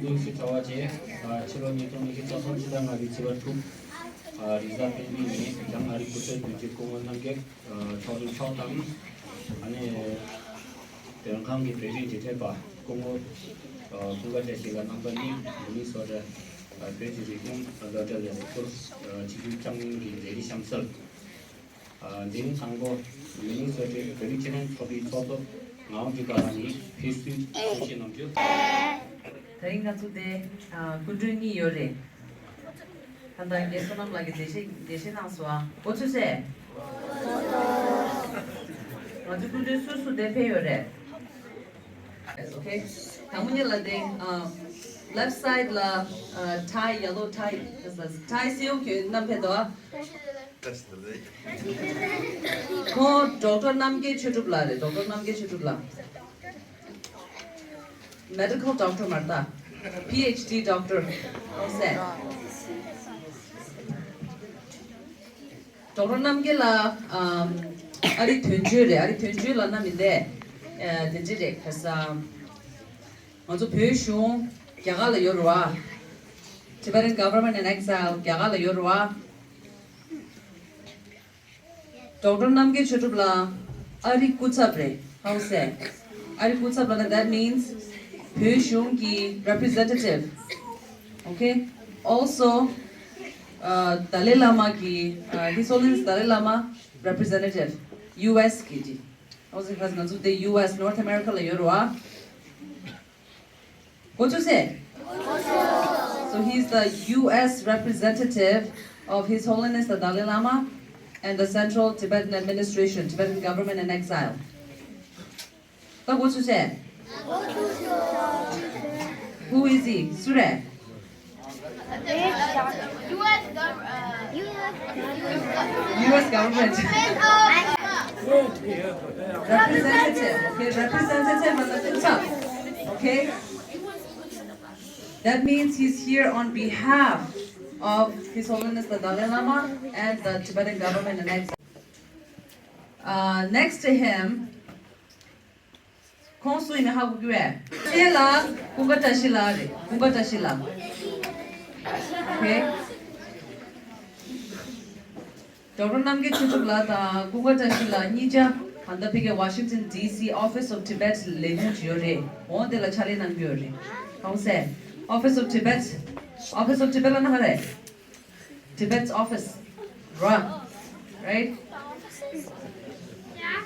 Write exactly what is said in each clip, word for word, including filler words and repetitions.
ལུགས་སུ་གྲྭ་བ་བཅས། ཕྱི་ལོ་ཉིས་སྟོང་ཉི་ཤུ་རྩ་གསུམ་ཕྱི་ཟླ་ལྔ་པའི་ཕྱི་བ་དྲུག་རེས་གཟའ་སྤེན་པའི་ཉིན་བྱང་ཨ་རིའི་སྐུ་ཚབ་དོན་གཅོད་སྐུ་ངོ་རྣམ་རྒྱལ་མཆོག་ཏུ་མཆོག་དང་། ཨ་ནི་དོན་ཁང་གི་བོད་རིགས་འབྲེལ་མཐུད་པ་སྐུ་ངོ་ཀུན་དགའ་བཀྲ་ཤིས་ལགས་རྣམ་པ་གཉིས་མི་ནི་སོ་ཊ་བོད་ཀྱི་རིག་གཞུང་བློ་གྲོས་ལས་ཁུངས་ཆིབས་བསྒྱུར་རྐྱང་གླིང་གི་མཛད་རིམ་གཤམ་གསལ། འཛིན་ཚང་པོ་མི་ནི་སོ་ཊའི་བོད་རིགས་ཆེད་ལས་ཚོགས་པའི་ཚོགས་གཙོ་ངག་དབང་འདུས་པ་ལགས་ནས་ཕེབས་བསུའི་གསུང་བཤད་གནང་རྒྱུ། དེ་རིང་ང་ཚོ་དེ་སྐུ་མགྲོན་གཉིས་ཡོད་རེད། ད་ལྟ་རྒན་བསོད་ནམས་ལགས་ཀྱིས་འགྲེལ་བཤད་འགྲེལ་བཤད་གནང་སོང་ཨ། གོ་ཚོད་བྱས། ང་ཚོ་སྐུ་མགྲོན་སུ་སུ་དེ་ཕེབས་ཡོད་རེད། Okay. དང་པོ་ཉིད་ལ་དེ་left side ལ་tie yellow tie tie སེའུ་གྱོན་རྣམས་ཕེབས་འདུག་ཨ། ཁོང་ཌོག་ཊར་རྣམ་རྒྱལ་ཆོས་གྲུབ་ལགས་རེད། ཌོག་ཊར་རྣམ་རྒྱལ་ཆོས་གྲུབ་ལགས། མེ་ཌི་ཀལ་ཌོག་ཊར་མ་རེད་ད། པི་ཨེཆ་ཌི་ཌོག་ཊར་ཨོ་སེ། ཌོག་ཊར་རྣམ་རྒྱལ་ལགས་ཨ་རི་དོན་གཅོད་རེད། ཨ་རི་དོན་གཅོད་ལབ་ན་མི་འདས། དེ་འདྲ་རེད། ཁ་སང་ང་ཚོ་བོད་གཞུང་རྒྱ་གར་ལ་ཡོད་རེད་བ། Tibetan government in exile རྒྱ་གར་ལ་ཡོད་རེད་བ། ཌོག་ཊར་རྣམ་རྒྱལ་ཆོས་གྲུབ་ལགས་ཨ་རི་སྐུ་ཚབ་རེད། ཧའོ་སེ། ཨ་རི་སྐུ་ཚབ་ལབ་ན་that means བོད་གཞུང་གི་representative. Okay. Also, Dalai Lama གི His Holiness Dalai Lama representative U S གི་ཅི། ཨོ་ཟེར་ཁ་ང་ཚོ་དེ་ཡུ་ཨེས་North America ལ་ཡོད་རེད་བ། གོ་ཚོད་བྱས། So he is the U S representative of His Holiness the Dalai Lama and the Central Tibetan Administration, Tibetan government in exile. ད་གོ་ཚོད་བྱས། Who is he? སུ་རེད། U S government. Representative. Okay, representative ལབ་ན་སྐུ་ཚབ། Okay. That means he's here on behalf of His Holiness the Dalai Lama and the Tibetan government in exile. Uh, next to him, ཁོང་སུ་ཡིན་ན་ཧ་གོ་གི་བས། སེ་ལ་ཀུན་དགའ་བཀྲ་ཤིས་ལགས་རེད། ཀུན་དགའ་བཀྲ་ཤིས་ལགས། Okay. ཌོག་ཊར་རྣམ་རྒྱལ་ཆོས་གྲུབ་ལགས་དང་ཀུན་དགའ་བཀྲ་ཤིས་ལགས་གཉིས་ཆ་ད་ལྟ་ཕ་གིའི་Washington D C Office of Tibet ལས་ཁུངས་ཅིག་ཡོད་རེད། འོང་དེ་ལ་ཕྱག་ལས་གནང་གི་ཡོད་རེད། ཧ་གོ་སོང་ངས། Office of Tibet. Office of Tibet ལབ་ན་ག་རེ། Tibet's office. ར། Right?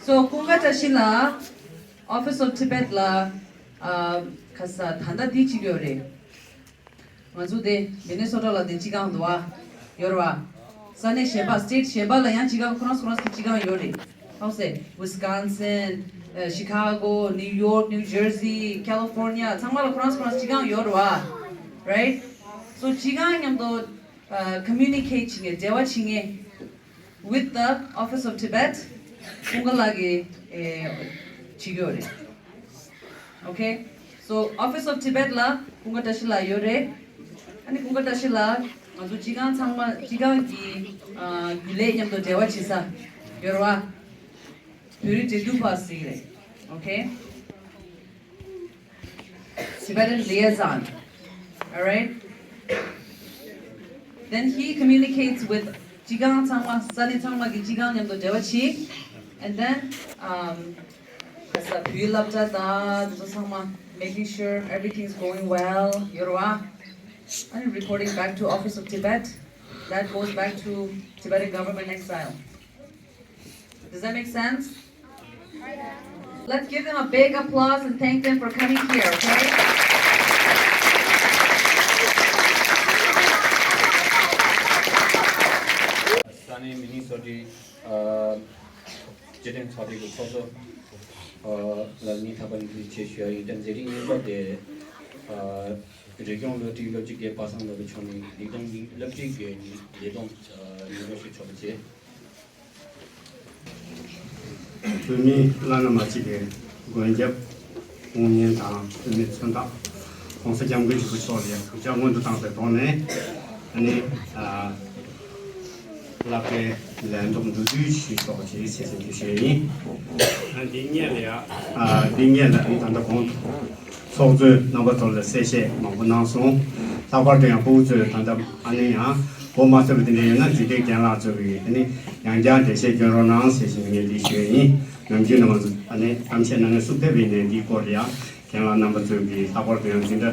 So ཀུན་དགའ་བཀྲ་ཤིས་ལགས་Office of Tibet ལ་ཨ་ཁ་ས་ད་ལྟ་འདི་བྱེད་ཀྱི་ཡོད་རེད། ང་ཚོ་དེ་མི་ནི་སོ་ཊ་ལ་དེ་སྤྱི་ཁང་འདུག་བ། ཡོད་རེད་བ། ས་གནས་གཞན་པ་state གཞན་པ་ལ་ཡང་སྤྱི་ཁང་ཁོ་རང་ཁོ་རང་གི་སྤྱི་ཁང་ཡོད་རེད། ཧ་གོ་སོང་ངས། Wisconsin, Chicago, New York, New Jersey, California ཚང་མ་ལ་ཁོ་རང་ཁོ་རང་སྤྱི་ཁང་ཡོད་རེད་བ། Right? So སྤྱི་ཁང་མཉམ་དུ་communicate བྱེད་མཁན་འབྲེལ་བ་བྱེད་མཁན། With the Office of Tibet ཀུན་དགའ་ལགས་ཀྱིས་ཨེ་བྱེད་ཀྱི་ཡོད་རེད། Okay. So Office of Tibet ལ་ཀུན་དགའ་བཀྲ་ཤིས་ལགས་ཡོད་རེད། ཨ་ནི་ཀུན་དགའ་བཀྲ་ཤིས་ལགས་ང་ཚོ་སྤྱི་ཁང་ཚང་མ་སྤྱི་ཁང་གི་ཨ་རྒྱུན་ལས་མཉམ་དུ་འབྲེལ་བ་བྱེད་ས་ཡོད་རེད་བ། བོད་རིགས་འབྲེལ་མཐུད་པ་ཟེར་གྱི་རེད། Okay. Tibetan liaison. All right? Then he communicates with སྤྱི་ཁང་ཚང་མ་ས་གནས་ཚང་མ་གི་སྤྱི་ཁང་མཉམ་དུ་འབྲེལ་བ་བྱེད། And then, um, ཁ་ས་བོད་སློབ་གྲྭ་དང་དེ་ཚོ་ཚང་མ་making sure everything is going well. ཡོད་རེད་བ། And reporting back to Office of Tibet. That goes back to Tibetan government exile. Does that make sense? Let's give them a big applause and thank them for coming here, okay? ས་གནས་མི་ནི་སོ་ཊའི་སྤྱི་མཐུན་ཚོགས་པའི་ཚོགས་གཙོ་ལགས་ནི་ཐ་པ་ནི་ཆེ་ཞུ་ཡ་ཡིན། ད་མཛད་རིམ་སྙིང་པོ་དེ་རིག་གཞུང་བློ་གྲོས་སློབ་སྤྱི་དགེ་པ་སངས་ལོ་པའི་མཆོག་ནས་ལས་དོན་སློབ་ཁྲིད་ཀྱི་ལས་དོན་ཉིན་མོ་ཞིག་ཆོག་པ་བྱས། བོད་མིའི་བླ་ན་མ་མཆིས་པའི་མགོན་སྐྱབས་དབུ་བརྙེས་དང་བོད་མིའི་མཚོན་རྟགས་༸གོང་ས་༸སྐྱབས་མགོན་ཆེན་པོ་མཆོག་ལ་ཡང་གུས་ཕྱག་སྔོན་དུ་བཏང་བའི་ཐོག་ནས་ཨ་ནི་བསླབ་པའི་ལས་བསྡོམས་མདོར་བསྡུས་ཤིག་ཞུ་ཆོག་ཅེས་ཆེད་སེམས་ཀྱི་ཞུ་ཡིན། ཨ་འདི་སྔོན་ལ་ཡ་ཨ་འདི་སྔོན་ལ་ཨ་ནི་ད་ལྟ་གོང་དུ་ ཚོགས་གཙོས་རྣམ་པ་ཚོ་ལ་གསལ་བཤད་མང་པོ་གནང་སོང་། ལྷག་པར་དུ་ཡང་ཕྲུ་གུ་ཚོས་ད་ལྟ་ཨ་ནི་ཡང་གོ་མ་ཐུབ་པ་དེ་འདྲ་ཡོད་ན་འཇིགས་བྲལ་རྒན་ལགས་ཚོ་གིས་ཨ་ནི་ཡང་བསྐྱར་འགྲེལ་བཤད་སྐྱོན་རོགས་གནང་ཟེར་བཞིན་ངས་འདི་ཞུ་ཡ་ཡིན། ནམ་རྒྱུན་ནས་ང་ཚོ་ཨ་ནི་གཏམ་བཤད་གནང་མཁན་སུ་ཕེབས་པ་ཡིན་ནའི་འདིའི་སྐོར་ལ་ཡང་རྒན་ལགས་རྣམ་པ་ཚོས་ཀྱིས་ལྷག་པར་དུ་ཡང་འཛིན་གྲྭ་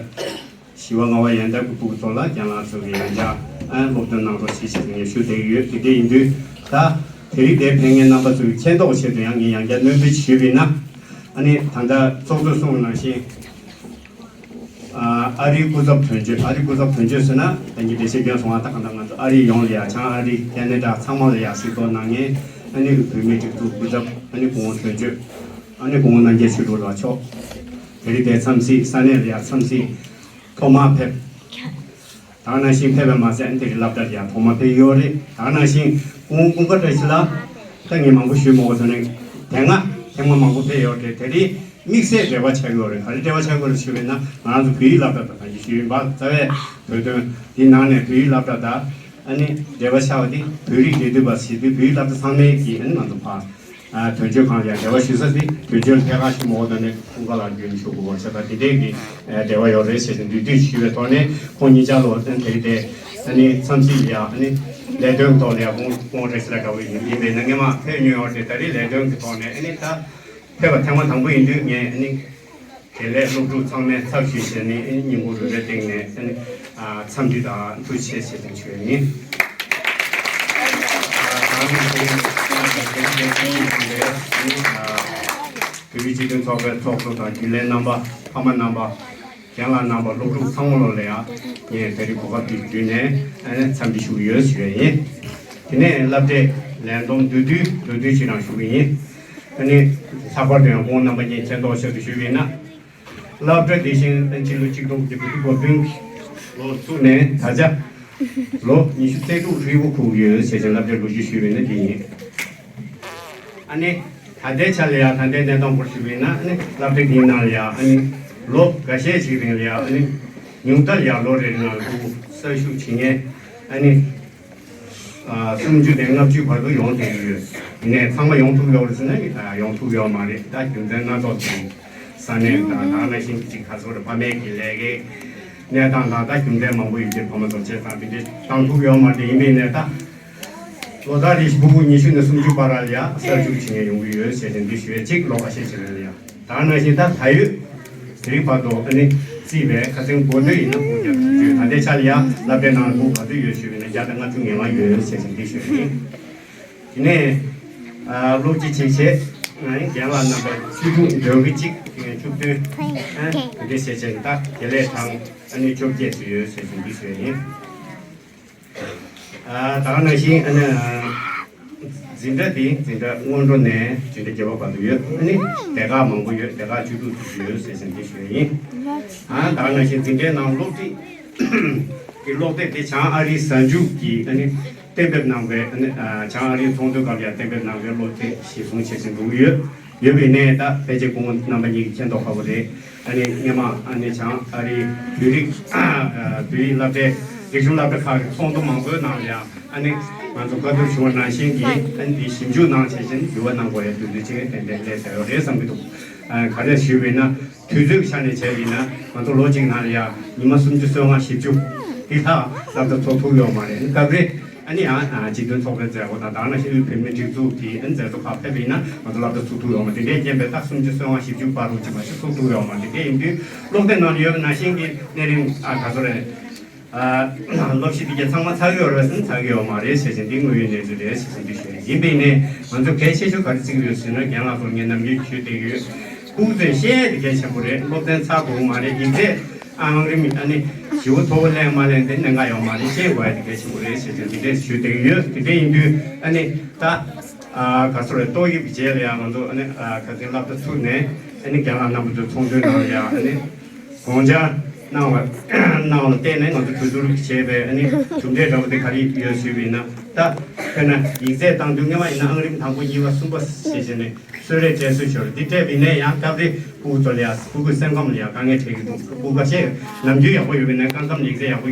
བཞི་པ་ལྔ་པ་ཡན་འདབས་ཀྱི་ཕྲུ་གུ་ཚོ་ལ་རྒན་ལགས་ཚོ་གིས་ཡང་བསྐྱར་ཨ་སློབ་སྟོན་གནང་རོགས་ཞེས་བྱས་ཏེ་ངས་ཞུ་བསྡད་ཀྱི་ཡོད། དེ་འདྲ་ཡིན་དུས་ད་དེ་རིང་འདིར་ཕེབས་མཁན་རྣམ་པ་ཚོའི་མཁྱེན་རྟོགས་ཆེད་དུ་ཡང་ངས་ཡང་བསྐྱར་སྣོན་འཛིན་ཞུས་པ་ཡིན་ན། ཨ་ནི་ད་ལྟ་ཚོགས་གཙོས་གསུངས་པ་ནང་བཞིན། ཨ་རིའི་སྐུ་ཚབ་དོན་གཅོད། ཨ་རིའི་སྐུ་ཚབ་དོན་གཅོད་ཟེར་ན་ད་གིན་འགྲེལ་བཤད་སྐྱོན་སོང་བ། ད་གང་ལྟར་ང་ཚོ་ཨ་རི་ཡོངས་ལ་ཡ་བྱང་ཨ་རི་ཁེ་ན་ཌ་ཚང་མ་ལ་ཡ་གཟིགས་རྟོག་གནང་མཁན་ཨ་ནི་བོད་མིའི་སྒྲིག་འཛུགས་སྐུ་ཚབ་ཨ་ནི་སྐུ་ངོ་དོན་གཅོད་ཨ་ནི་སྐུ་ངོ་རྣམ་རྒྱལ་ཆོས་གྲུབ་ལགས་མཆོག་དེ་རིང་འདིར་འཚམས་གཟིགས་ས་གནས་ལ་ཡ་འཚམས་གཟིགས་ཐོག་མར་ཕེབས། ད་ག་ནང་བཞིན་ཕེབས་པ་མ་ཟད་ཨ་ནི་དེ་རིང་སློབ་གྲྭ་ལ་ཡ་ཐོག་མར་ཕེབས་ཡོད་རེད། ད་ག་ནང་བཞིན་སྐུ་ངོ་ཀུན་དགའ་བཀྲ་ཤིས་ལགས་ད་ངས་མང་པོ་ཞུས་མ་དགོས་དོན་ནི་དེ་སྔ་ཐེངས་མ་མང་པོ་ཕེབས་ཡོད་རེད། དེ་རིང་དམིགས་བསལ་འབྲེལ་བ་ཆགས་ཡོད་རེད། ག་རེ་འབྲེལ་བ་ཆགས་ཡོད་རེད་ཞུས་པ་ཡིན་ན། ང་རང་ཚོ་བོད་ཡིག་སློབ་གྲྭ་དང་གང་ཅི་ཞུས་ཡིན་པ། རྩ་བའི་བོད་དོན་འདི་ནང་ནས་བོད་ཡིག་སློབ་གྲྭ་དང་ཨ་ནི་འབྲེལ་བ་ཆགས་པ་འདི་བོད་རིགས་འབྲེལ་མཐུད་པ་ཟེར་དུས་བོད་ཡིག་སློབ་གྲྭ་ཚང་མའི་གི་ཨ་ནི་ང་ཚོ་ཕར་ཨ་དོན་གཅོད་ཁང་ལ་ཡང་འབྲེལ་བ་ཞུ་ས་དེ་དོན་གཅོད་ལ་ཕེབས་ཁ་ཞུ་མ་དགོས་དོན་ནི་ཁོང་ག་ལ་རྒྱུན་ཞུ་དགོས་པ་ཆ་ད་དེ་འདྲའི་གི་འབྲེལ་བ་ཡོད་རེད་ཟེར་ཏེ་འདུས་སྡོད་ཞུས་པའི་ཐོག་ནས་ཁོང་གཉིས་ཆ་ལོ་ཨ་ནི་དེ་རིང་དེ་ཨ་ནི་འཚམས་གཟིགས་ལ་ཡང་ཨ་ནི་ལས་དོན་ཐོག་ལ་ཡང་ཁོང་ཁོང་རེ་ཞིག་ལ་འདྲ་བོ་ཡིན་ཡིན་པས་ན། སྔོན་མ་ཕེབས་མྱོང་ཡོད་རེད། ད་རེས་ལས་དོན་གྱི་ཐོག་ནས་ཨ་ནི་ད་ཕེབས་པ་ཐེངས་མ་དང་པོ་ཡིན་དུས་ངས་ཨ་ནི་དགེ་ལས་སློབ་ཕྲུག་ཚང་མའི་ཚབ་ཞུས་བྱས་ནས་ཨ་ནི་སྙིང་ཁོང་རུས་པའི་གཏིང་ནས་ཨ་ནི་ཨ་འཚམས་འདྲི་དང་ཐུགས་རྗེ་ཆེ་ཞེས་ཞུ་ཡ་ཡིན། ཨ་ད་ནི་དེ་རིང་དེ་རིང་དེ་རིང་དེ་རིང་ཨ་བོད་མིའི་སྤྱི་མཐུན་ཚོགས་པའི་ཚོགས་གཙོ་དང་རྒྱུན་ལས་རྣམ་པ་ཕ་མ་རྣམ་པ། རྒན་ལགས་རྣམ་པ་སློབ་ཕྲུག་ཚང་མ་ལོ་ལ་ཡང་ངས་དེ་རིང་གོ་སྐབས་འདི་བརྒྱུད་ནས་ཨ་ནི་འཚམས་འདྲི་ཞུ་གི་ཡོད་ཞུ་ཡ་ཡིན། དེ་ནས་སློབ་གྲྭའི་ལས་བསྡོམས་བསྡུས་བསྡུས་བསྡུས་བསྡུས་ཅིག་རང་ཞུ་གི་ཡིན། ཨ་ནི་ལྷག་པར་དུ་ཡང་ཁོང་རྣམ་པ་གཉིས་མཁྱེན་རྟོགས་ཆེད་དུ་ཞུས་པ་ཡིན་ན། སློབ་གྲྭ་འདི་བཞིན་ཨ་ནི་ཕྱི་ལོ་གཅིག་སྟོང་དགུ་བརྒྱ་དགུ་བཅུ་གོ་བདུན་ལོར་བཙུགས་ནས་ད་ཆ་ལོ་ཉི་ཤུ་རྩ་དྲུག་ཧྲིལ་པོ་འཁོར་གྱི་ཡོད་ཟེར་ཞིང་སློབ་གྲྭའི་ལོ་རྒྱུས་ཞུས་པ་ཡིན་ན་འདི་ཡིན། ཨ་ནི་ད་ལྟའི་ཆ་ལ་ཡང་ད་ལྟའི་གནས་སྟངས་སྐོར་ཞུས་པ་ཡིན་ན། ཨ་ནི་སློབ་གྲྭ་འདིའི་ནང་ལ་ཡང་ཨ་ནི་ལོ་འགའ་ཤས་ཤིག་རིང་ལ་ཡང་ཨ་ནི་ཉུང་མཐའ་ལ་ཡང་ལོ་རེ་རེ་ནང་ལ་ཕྲུ་གུ་གསར་ཞུགས་བྱེད་མཁན་ཨ་ནི་ཨ་སུམ་ཅུ་ནས་ལྔ་བཅུ་བར་དུ་ཡོང་བསྡད་ཀྱི་ཡོད། ཡིན་ནའི་ཚང་མ་ཡོང་ཐུབ་ཡོད་རེད་ཟེར་ན་ཨ་ཡོང་ཐུབ་ཡོད་མ་རེད། ད་རྒྱུ་མཚན་སྣ་ཚོགས་ཅིག་ས་གནས་དང་ད་ག་ནང་བཞིན་གྱི་ཅིག་ག་ཚོད་རེད། ཕ་མའི་གི་ལས་ཀའི་གནས་སྟངས་དང་ད་རྒྱུ་མཚན་མང་པོ་ཡོད་ཀྱི་ཕ་མ་ཚོ་བྱས་ཙང་དེ་འདྲའི་བཏང་ཐུབ་ཡོད་མ་རེད། ཡིན་པའི་ནས་ད། ལོ་ལྟར་རེ་བཞིན་ཕྲུ་གུ་ཉི་ཤུ་ནས་སུམ་ཅུ་བར་ལ་ཡང་གསར་ཞུགས་བྱེད་མཁན་ཡོང་གི་ཡོད་ཟེར་ནས་འདི་ཞུ་ཡས་གཅིག་ལོ་ཁ་ཤས་ཕྱིན་པ་ཡིན་ཡང་། ད་ག་ནང་བཞིན་ད་ད་ཡོད་དེ་རིང་བར་དུ་ཨ་ནི་རྩིས་པའི་ཁ་སང་གོ་ཐོས་ཡིན་ན་ཕྲུ་གུ་བརྒྱ་དང་དྲུག་ཅུ། ད་ལྟའི་ཆ་ལ་ཡང་སློབ་གྲྭའི་ནང་ཕྲུ་གུ་ག་ཚོད་ཡོད་ཞུས་པ་ཡིན་ན་བརྒྱ་དང་ལྔ་བཅུ་ང་ལྔ་ཡོད་ཟེར་ནས་འདི་ཞུ་ཡས་ཡིན། དེ་ནས་ཨ་སློབ་སྤྱི་བྱེད་ཆེད་ང་རྒན་ལགས་རྣམ་པ་བཅུ་དྲུག་འདོན་གི་གཅིག་དེ་ནས་བཅུ་བདུན་ཨ་དེ་འདྲ་བྱས་བྱས་ནས་ད་དགེ་ལས་གྲངས་ཨ་ནི་བཅོ་བརྒྱད་ཙམ་ཡོད་ཟེར་ཞིང་འདི་ཞུ་ཡས་ཡིན། ཨ་ད་ག་ནང་བཞིན་ཨ་ནི་འཛིན་གྲྭ་འདི་འཛིན་གྲྭ་སྔོན་འགྲོ་ནས་འཛིན་གྲྭ་བརྒྱད་པ་བར་དུ་ཡོད། ཨ་ནི་སྡེ་ཁག་མང་པོ་ཡོད། སྡེ་ཁག་བཅུ་དྲུག་ཙམ་ཡོད་ཟེར་ཞིང་འདི་ཞུ་ཡས་ཡིན། ཨ་ད་ག་ནང་བཞིན་འཛིན་གྲྭའི་ནང་སློབ་ཁྲིད་ཀྱི་སློབ་དེབ་དེ་བྱང་ཨ་རིའི་གཟའ་མཇུག་གི་ཨ་ནི་གཏན་འབེབས་གནང་བའི་ཨ་ནི་ཨ་བྱང་ཨ་རིའི་ཚོགས་འདུའི་སྐབས་ལ་གཏན་འབེབས་གནང་བའི་སློབ་དེབ་གཞིར་བཟུང་བྱས་ཤིང་འདུག་ཡོད། ཡོད་པའི་གནས་ད་ཕལ་ཆེར་སྐུ་ངོ་རྣམ་པ་གཉིས་ཀྱིས་མཁྱེན་རྟོགས་ཁག་པོ་རེད། ཨ་ནི་སྔོན་མ་ཨ་ནི་བྱང་ཨ་རིའི་བོད་རིགས་ཨ་བོད་ཡིག་སློབ་གྲྭའི་རིག་གཞུང་སློབ་གྲྭ་ཁག་གི་ཚོགས་འདུ་མང་པོའི་ནང་ལ་ཡང་ཨ་ནི་ང་ཚོ་བཀའ་བསྡུར་བྱུང་བ་ནང་བཞིན་གྱི་ཨ་ནི་དེ་ཞིབ་འཇུག་གནང་བྱས་ཤིང་འགྱུར་བ་གནང་དགོས་ཡ་དུས་ཚོད་ཅིག་གཏན་གཏན་སླེབས་ཚར་ཡོད་རེད་བསམ་གྱི་འདུག་ཨ་ག་རེ་ཞུས་པ་ཡིན་ན། དུས་ཚོད་ཀྱི་ཆ་ནས་བྱས་པ་ཡིན་ན་ང་ཚོ་ལོ་གཅིག་ནང་ལ་ཡང་ཉི་མ་སུམ་ཅུ་སོ་ལྔ་བཞི་བཅུ་འདི་ལྷག་སློབ་གྲྭ་ཚོགས་ཐུབ་ཡོད་མ་རེད། སྐབས་རེ་ཨ་ནི་ཡང་སྤྱི་མཐུན་ཚོགས་པའི་མཛད་སྒོ་དང་ད་ག་ནང་བཞིན་དབུས་བོད་མིའི་སྒྲིག་འཛུགས་ཀྱི་ཨ་ནི་མཛད་གཙོ་ཁག་ཕེབས་པ་ཡིན་ན་ང་ཚོ་སློབ་གྲྭ་ཚོགས་ཐུབ་ཡོད་མ་རེད། དེ་འདྲའི་རྐྱེན་པས་ད་སུམ་ཅུ་སོ་ལྔ་བཞི་བཅུ་བར་དུ་ཅིག་མ་ཞིག་ཚོགས་ཐུབ་ཡོད་མ་རེད། དེ་ཡིན་དུས་སློབ་དེབ་ནང་ལ་ཡོད་པ་ནང་བཞིན་གྱི་གནས་རིམ་ཨ་ག་ཚོད་རེད། ཨ་སློབ་གཞི་འདི་གའི་ཚང་མ་ཚར་གྱི་ཡོད་རེད་པས་ཟེར་ན་ཚར་གྱི་ཡོད་མ་རེད་ཟེར་བཞིན་འདི་དངོས་ཡོད་གནས་ཚུལ་རེད་ཟེར་བཞིན་འདི་ཞུ་ཡིན། ཡིན་པའི་ནས་ང་ཚོ་གལ་ཆེ་ཤོས་ག་རེ་བརྩི་གི་ཡོད་ཟེར་ན་རྒན་ལགས་ཚོར་ངས་ནམ་རྒྱུན་ཞུས་བསྡད་ཀྱི་ཡོད། ཕྲུ་གུ་ཚོས་ཤེས་ཡས་དེ་གལ་ཆེན་པོ་རེད། སློབ་ཚན་ཚར་དགོས་མ་རེད། ཡིག་ཚད་ཨང་རིམ་ཨ་ནི་ཞེ་པོ་མཐོ་པོ་ལེན་མ་ལེན་དེ་གནད་འགག་ཡོད་མ་རེད། ཤེས་དགོས་ཡ་དེ་གལ་ཆེན་པོ་རེད་ཟེར་བཞིན་འདི་འདྲས་ཞུས་བསྡད་ཀྱི་ཡོད། དེ་འདྲས་ཡིན་དུས་ཨ་ནི་ད་ཨ་ག་ཚོད་རེད། ཏོག་དབྱིབས་ཀྱི་རྗེས་ལ་ཡང་ང་ཚོ་ཨ་ནི་ཨ་ཁ་སང་སློབ་གྲྭ་ཚུགས་ནས་ཨ་ནི་རྒན་ལགས་རྣམ་པ་ཚོའི་ཚོགས་འདུའི་ནང་ལ་ཡང་ཨ་ནི་དགོངས་འཆར་གནང་བ་གནང་བ་ལ་བརྟེན་ནས་ང་ཚོ་གྲོས་བསྡུར་བྱས་པའི་ཨ་ནི་གྲུབ་འབྲས་འདྲ་པོ་དེ་ག་རེ་ཡོད་ཞུས་པ་ཡིན་ན། ད་དཔེར་ན་ཡིག་ཚད་བཏང་དུས་སྔོན་མ་ཡིན་ན་ཨང་རིམ་དང་པོ་གཉིས་པ་གསུམ་པ་ཞེས་བྱས་ནས་གསོལ་རས་སྤྲད་སྲོལ་ཡོད་རེད། འདི་སྤྲད་པ་ཡིན་ནའི་ཡང་སྐབས་རེ་ཕྲུ་གུ་ཚོ་ལ་ཡང་ཕྲུ་གུའི་སེམས་ཁམས་ལ་ཡང་དཀའ་ངལ་འཕྲད་ཀྱི་འདུག་ཕྲུ་གུ་ཁ་ཤས་ནམ་རྒྱུན་ཡག་པོ་ཡོད་པ་ཡིན་ནའི་སྐབས་སྐབས་ལ་ཡིག་ཚད་ཡག་པོ་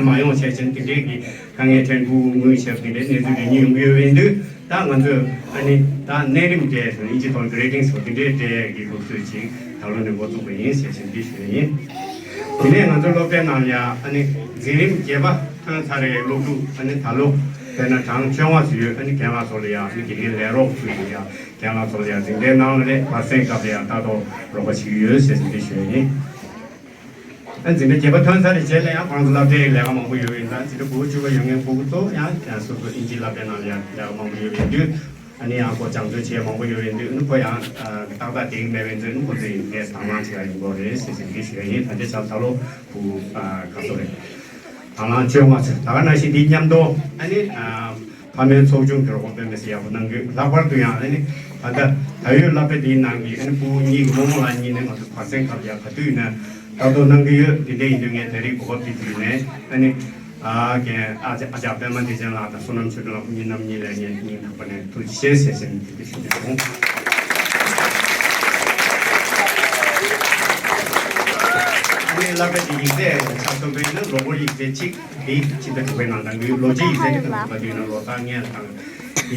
མ་ཡོང་བྱས་བྱས་ནས་དེ་འདྲའི་གི་དཀའ་ངལ་འཕྲད། ཕྲུ་གུ་ངུས་བྱས་པ་དེ་འདྲའི་གནས་ཚུལ་རེ་གཉིས་ཡོང་གི་ཡོད་པ་ཡིན་དུས། ད་ང་ཚོས་ཨ་ནི་ད་གནས་རིམ་སྤྲད་ཟེར་ན་ཨིན་ཇི་ཐོག་གི་རེ་ཊིང་སོགས་དེ་འདྲའི་སྤྲད་ཡས་ཀྱི་ལུགས་སྲོལ་ཅིག་ད་ ད་ལོ་ནས་འགོ་བཙུགས་པ་ཡིན་ཞེས་ཞུ་འདི་ཞུ་ཡ་ཡིན། དེ་ནས་ང་ཚོའི་སློབ་གྲྭའི་ནང་ལ་ཡང་ཨ་ནི་འཛིན་རིམ་བརྒྱད་པ་ཐོན་ཚར་བའི་སློབ་ཕྲུག་ཨ་ནི་ད་ལོ་དཔེར་ན་གྲངས་བཅོ་ལྔ་ཙམ་ཡོད། ཨ་ནི་རྒན་ལགས་ཚོ་ལ་ཡང་ཨ་ནི་དགེ་རྒན་ལས་རོགས་ཚོ་ཡིན་ཡང་རྒན་ལགས་ཚོ་ལ་ཡང་འཛིན་གྲྭའི་ནང་ལ་བར་གསེང་སྐབས་ལ་ཡང་ལྟ་རྟོག་རོགས་པ་བྱེད་ཀྱི་ཡོད་ཞེས་འདི་ཞུ་ཡ་ཡིན། ཨ་འཛིན་གྲྭ་བརྒྱད་པ་ཐོན་ཚར་བའི་རྗེས་ལ་ཡང་ཁོང་ཚོ་སློབ་གྲྭའི་ལས་ཀ་མང་པོ་ཡོད་པ་ཡིན་ཙང་འཛིན་གྲྭ་དགུ་པ་བཅུ་པ་ཡོད་མཁན་ཕྲུ་གུ་ཚོ་ཡང་སོ་སོ་ཨིན་ཇིའི་སློབ་གྲྭའི་ནང་ལ་ཡང་ལས་ཀ་མང་པོ་ཡོད་པ་ཡིན་དུས། ཨ་ནི་ཡང་ཁོ་སྦྱང་བརྩོན་བྱེད་མང་པོ་ཡོད་པ་ཡིན་དུས་ཨ་ནི་ཁོ་ཡང་ཏག་ཏག་དེ་གི་མེད་པ་ཡིན་ཙང་ཨ་ནི་ཁོ་ཚོས་ཡིན་ཏེ་དང་བླངས་བྱེད་ཡ་ཡོང་གི་རེད་ཟེར་ཟིན་གྱི་ཞུ་ཡ་ཡིན། ད་ལྟའི་ཆར་ད་ལོ་ཕྲུ་གུ་ག་ཚོད་རེད། དང་བླངས་བཅོ་ལྔ་ཚོད། ད་ག་ནང་བཞིན་འདི་མཉམ་དུ་ཨ་ནི་ཕ་མའི་ཚོགས་ཆུང་གི་རོགས་པ་སྤེལ་མི་སེ་ཡག་པོ་གནང་གི། ལྷག་པར་དུ་ཡང་ཨ་ནི་ད་ལྟ་ད་ཡོད་སློབ་གྲྭ་འདིའི་ནང་གི་ཨ་ནི་ཕྲུ་གུ་གཉིས་ཀྱི་རྨོ་མོ་ལགས་གཉིས་ནས་ང་ཚོ་བར་གསེང་སྐབས་ཡང་ག་དུས་ཡིན་ན་ལྟ་རྟོག་གནང་གི་ཡོད། འདི་འདྲ་ཡིན་དུས་ངས་ད་རེས་གོ་སྐབས་འདི་བརྒྱུད་ནས་ཨ་ནི་ཨ་རྒན་ཨ་ཅག་ཨ་ཅག་པད་མ་བདེ་ཆེན་ལགས་དང་བསོད་ནམས་ཆོས་སྒྲོན་ལགས་ཁོང་གཉིས་རྣམ་གཉིས་ལ་ངས་སྙིང་ཐག་པ་ནས་ཐུགས་རྗེ་ཆེ་ཟེར་ཞེས་འདི་འདྲ་ཞུ་རྒྱུ་བྱུང་། ཨ་ནི་སློབ་གྲྭ་འདི་ཡིག་ཚད་ཆ་མཚོན་པ་ཡིན་ན་ལོ་འཁོར་ཡིག་ཚད་གཅིག་འདི་ཕྱི་ཟླ་དྲུག་པའི་ནང་དང་ཡོད། ལོ་རྗེས་ཡིག་ཚད་ཀྱི་དང་པོ་དུས་ན་ལོ་ལྟར་ལྔའི་དང་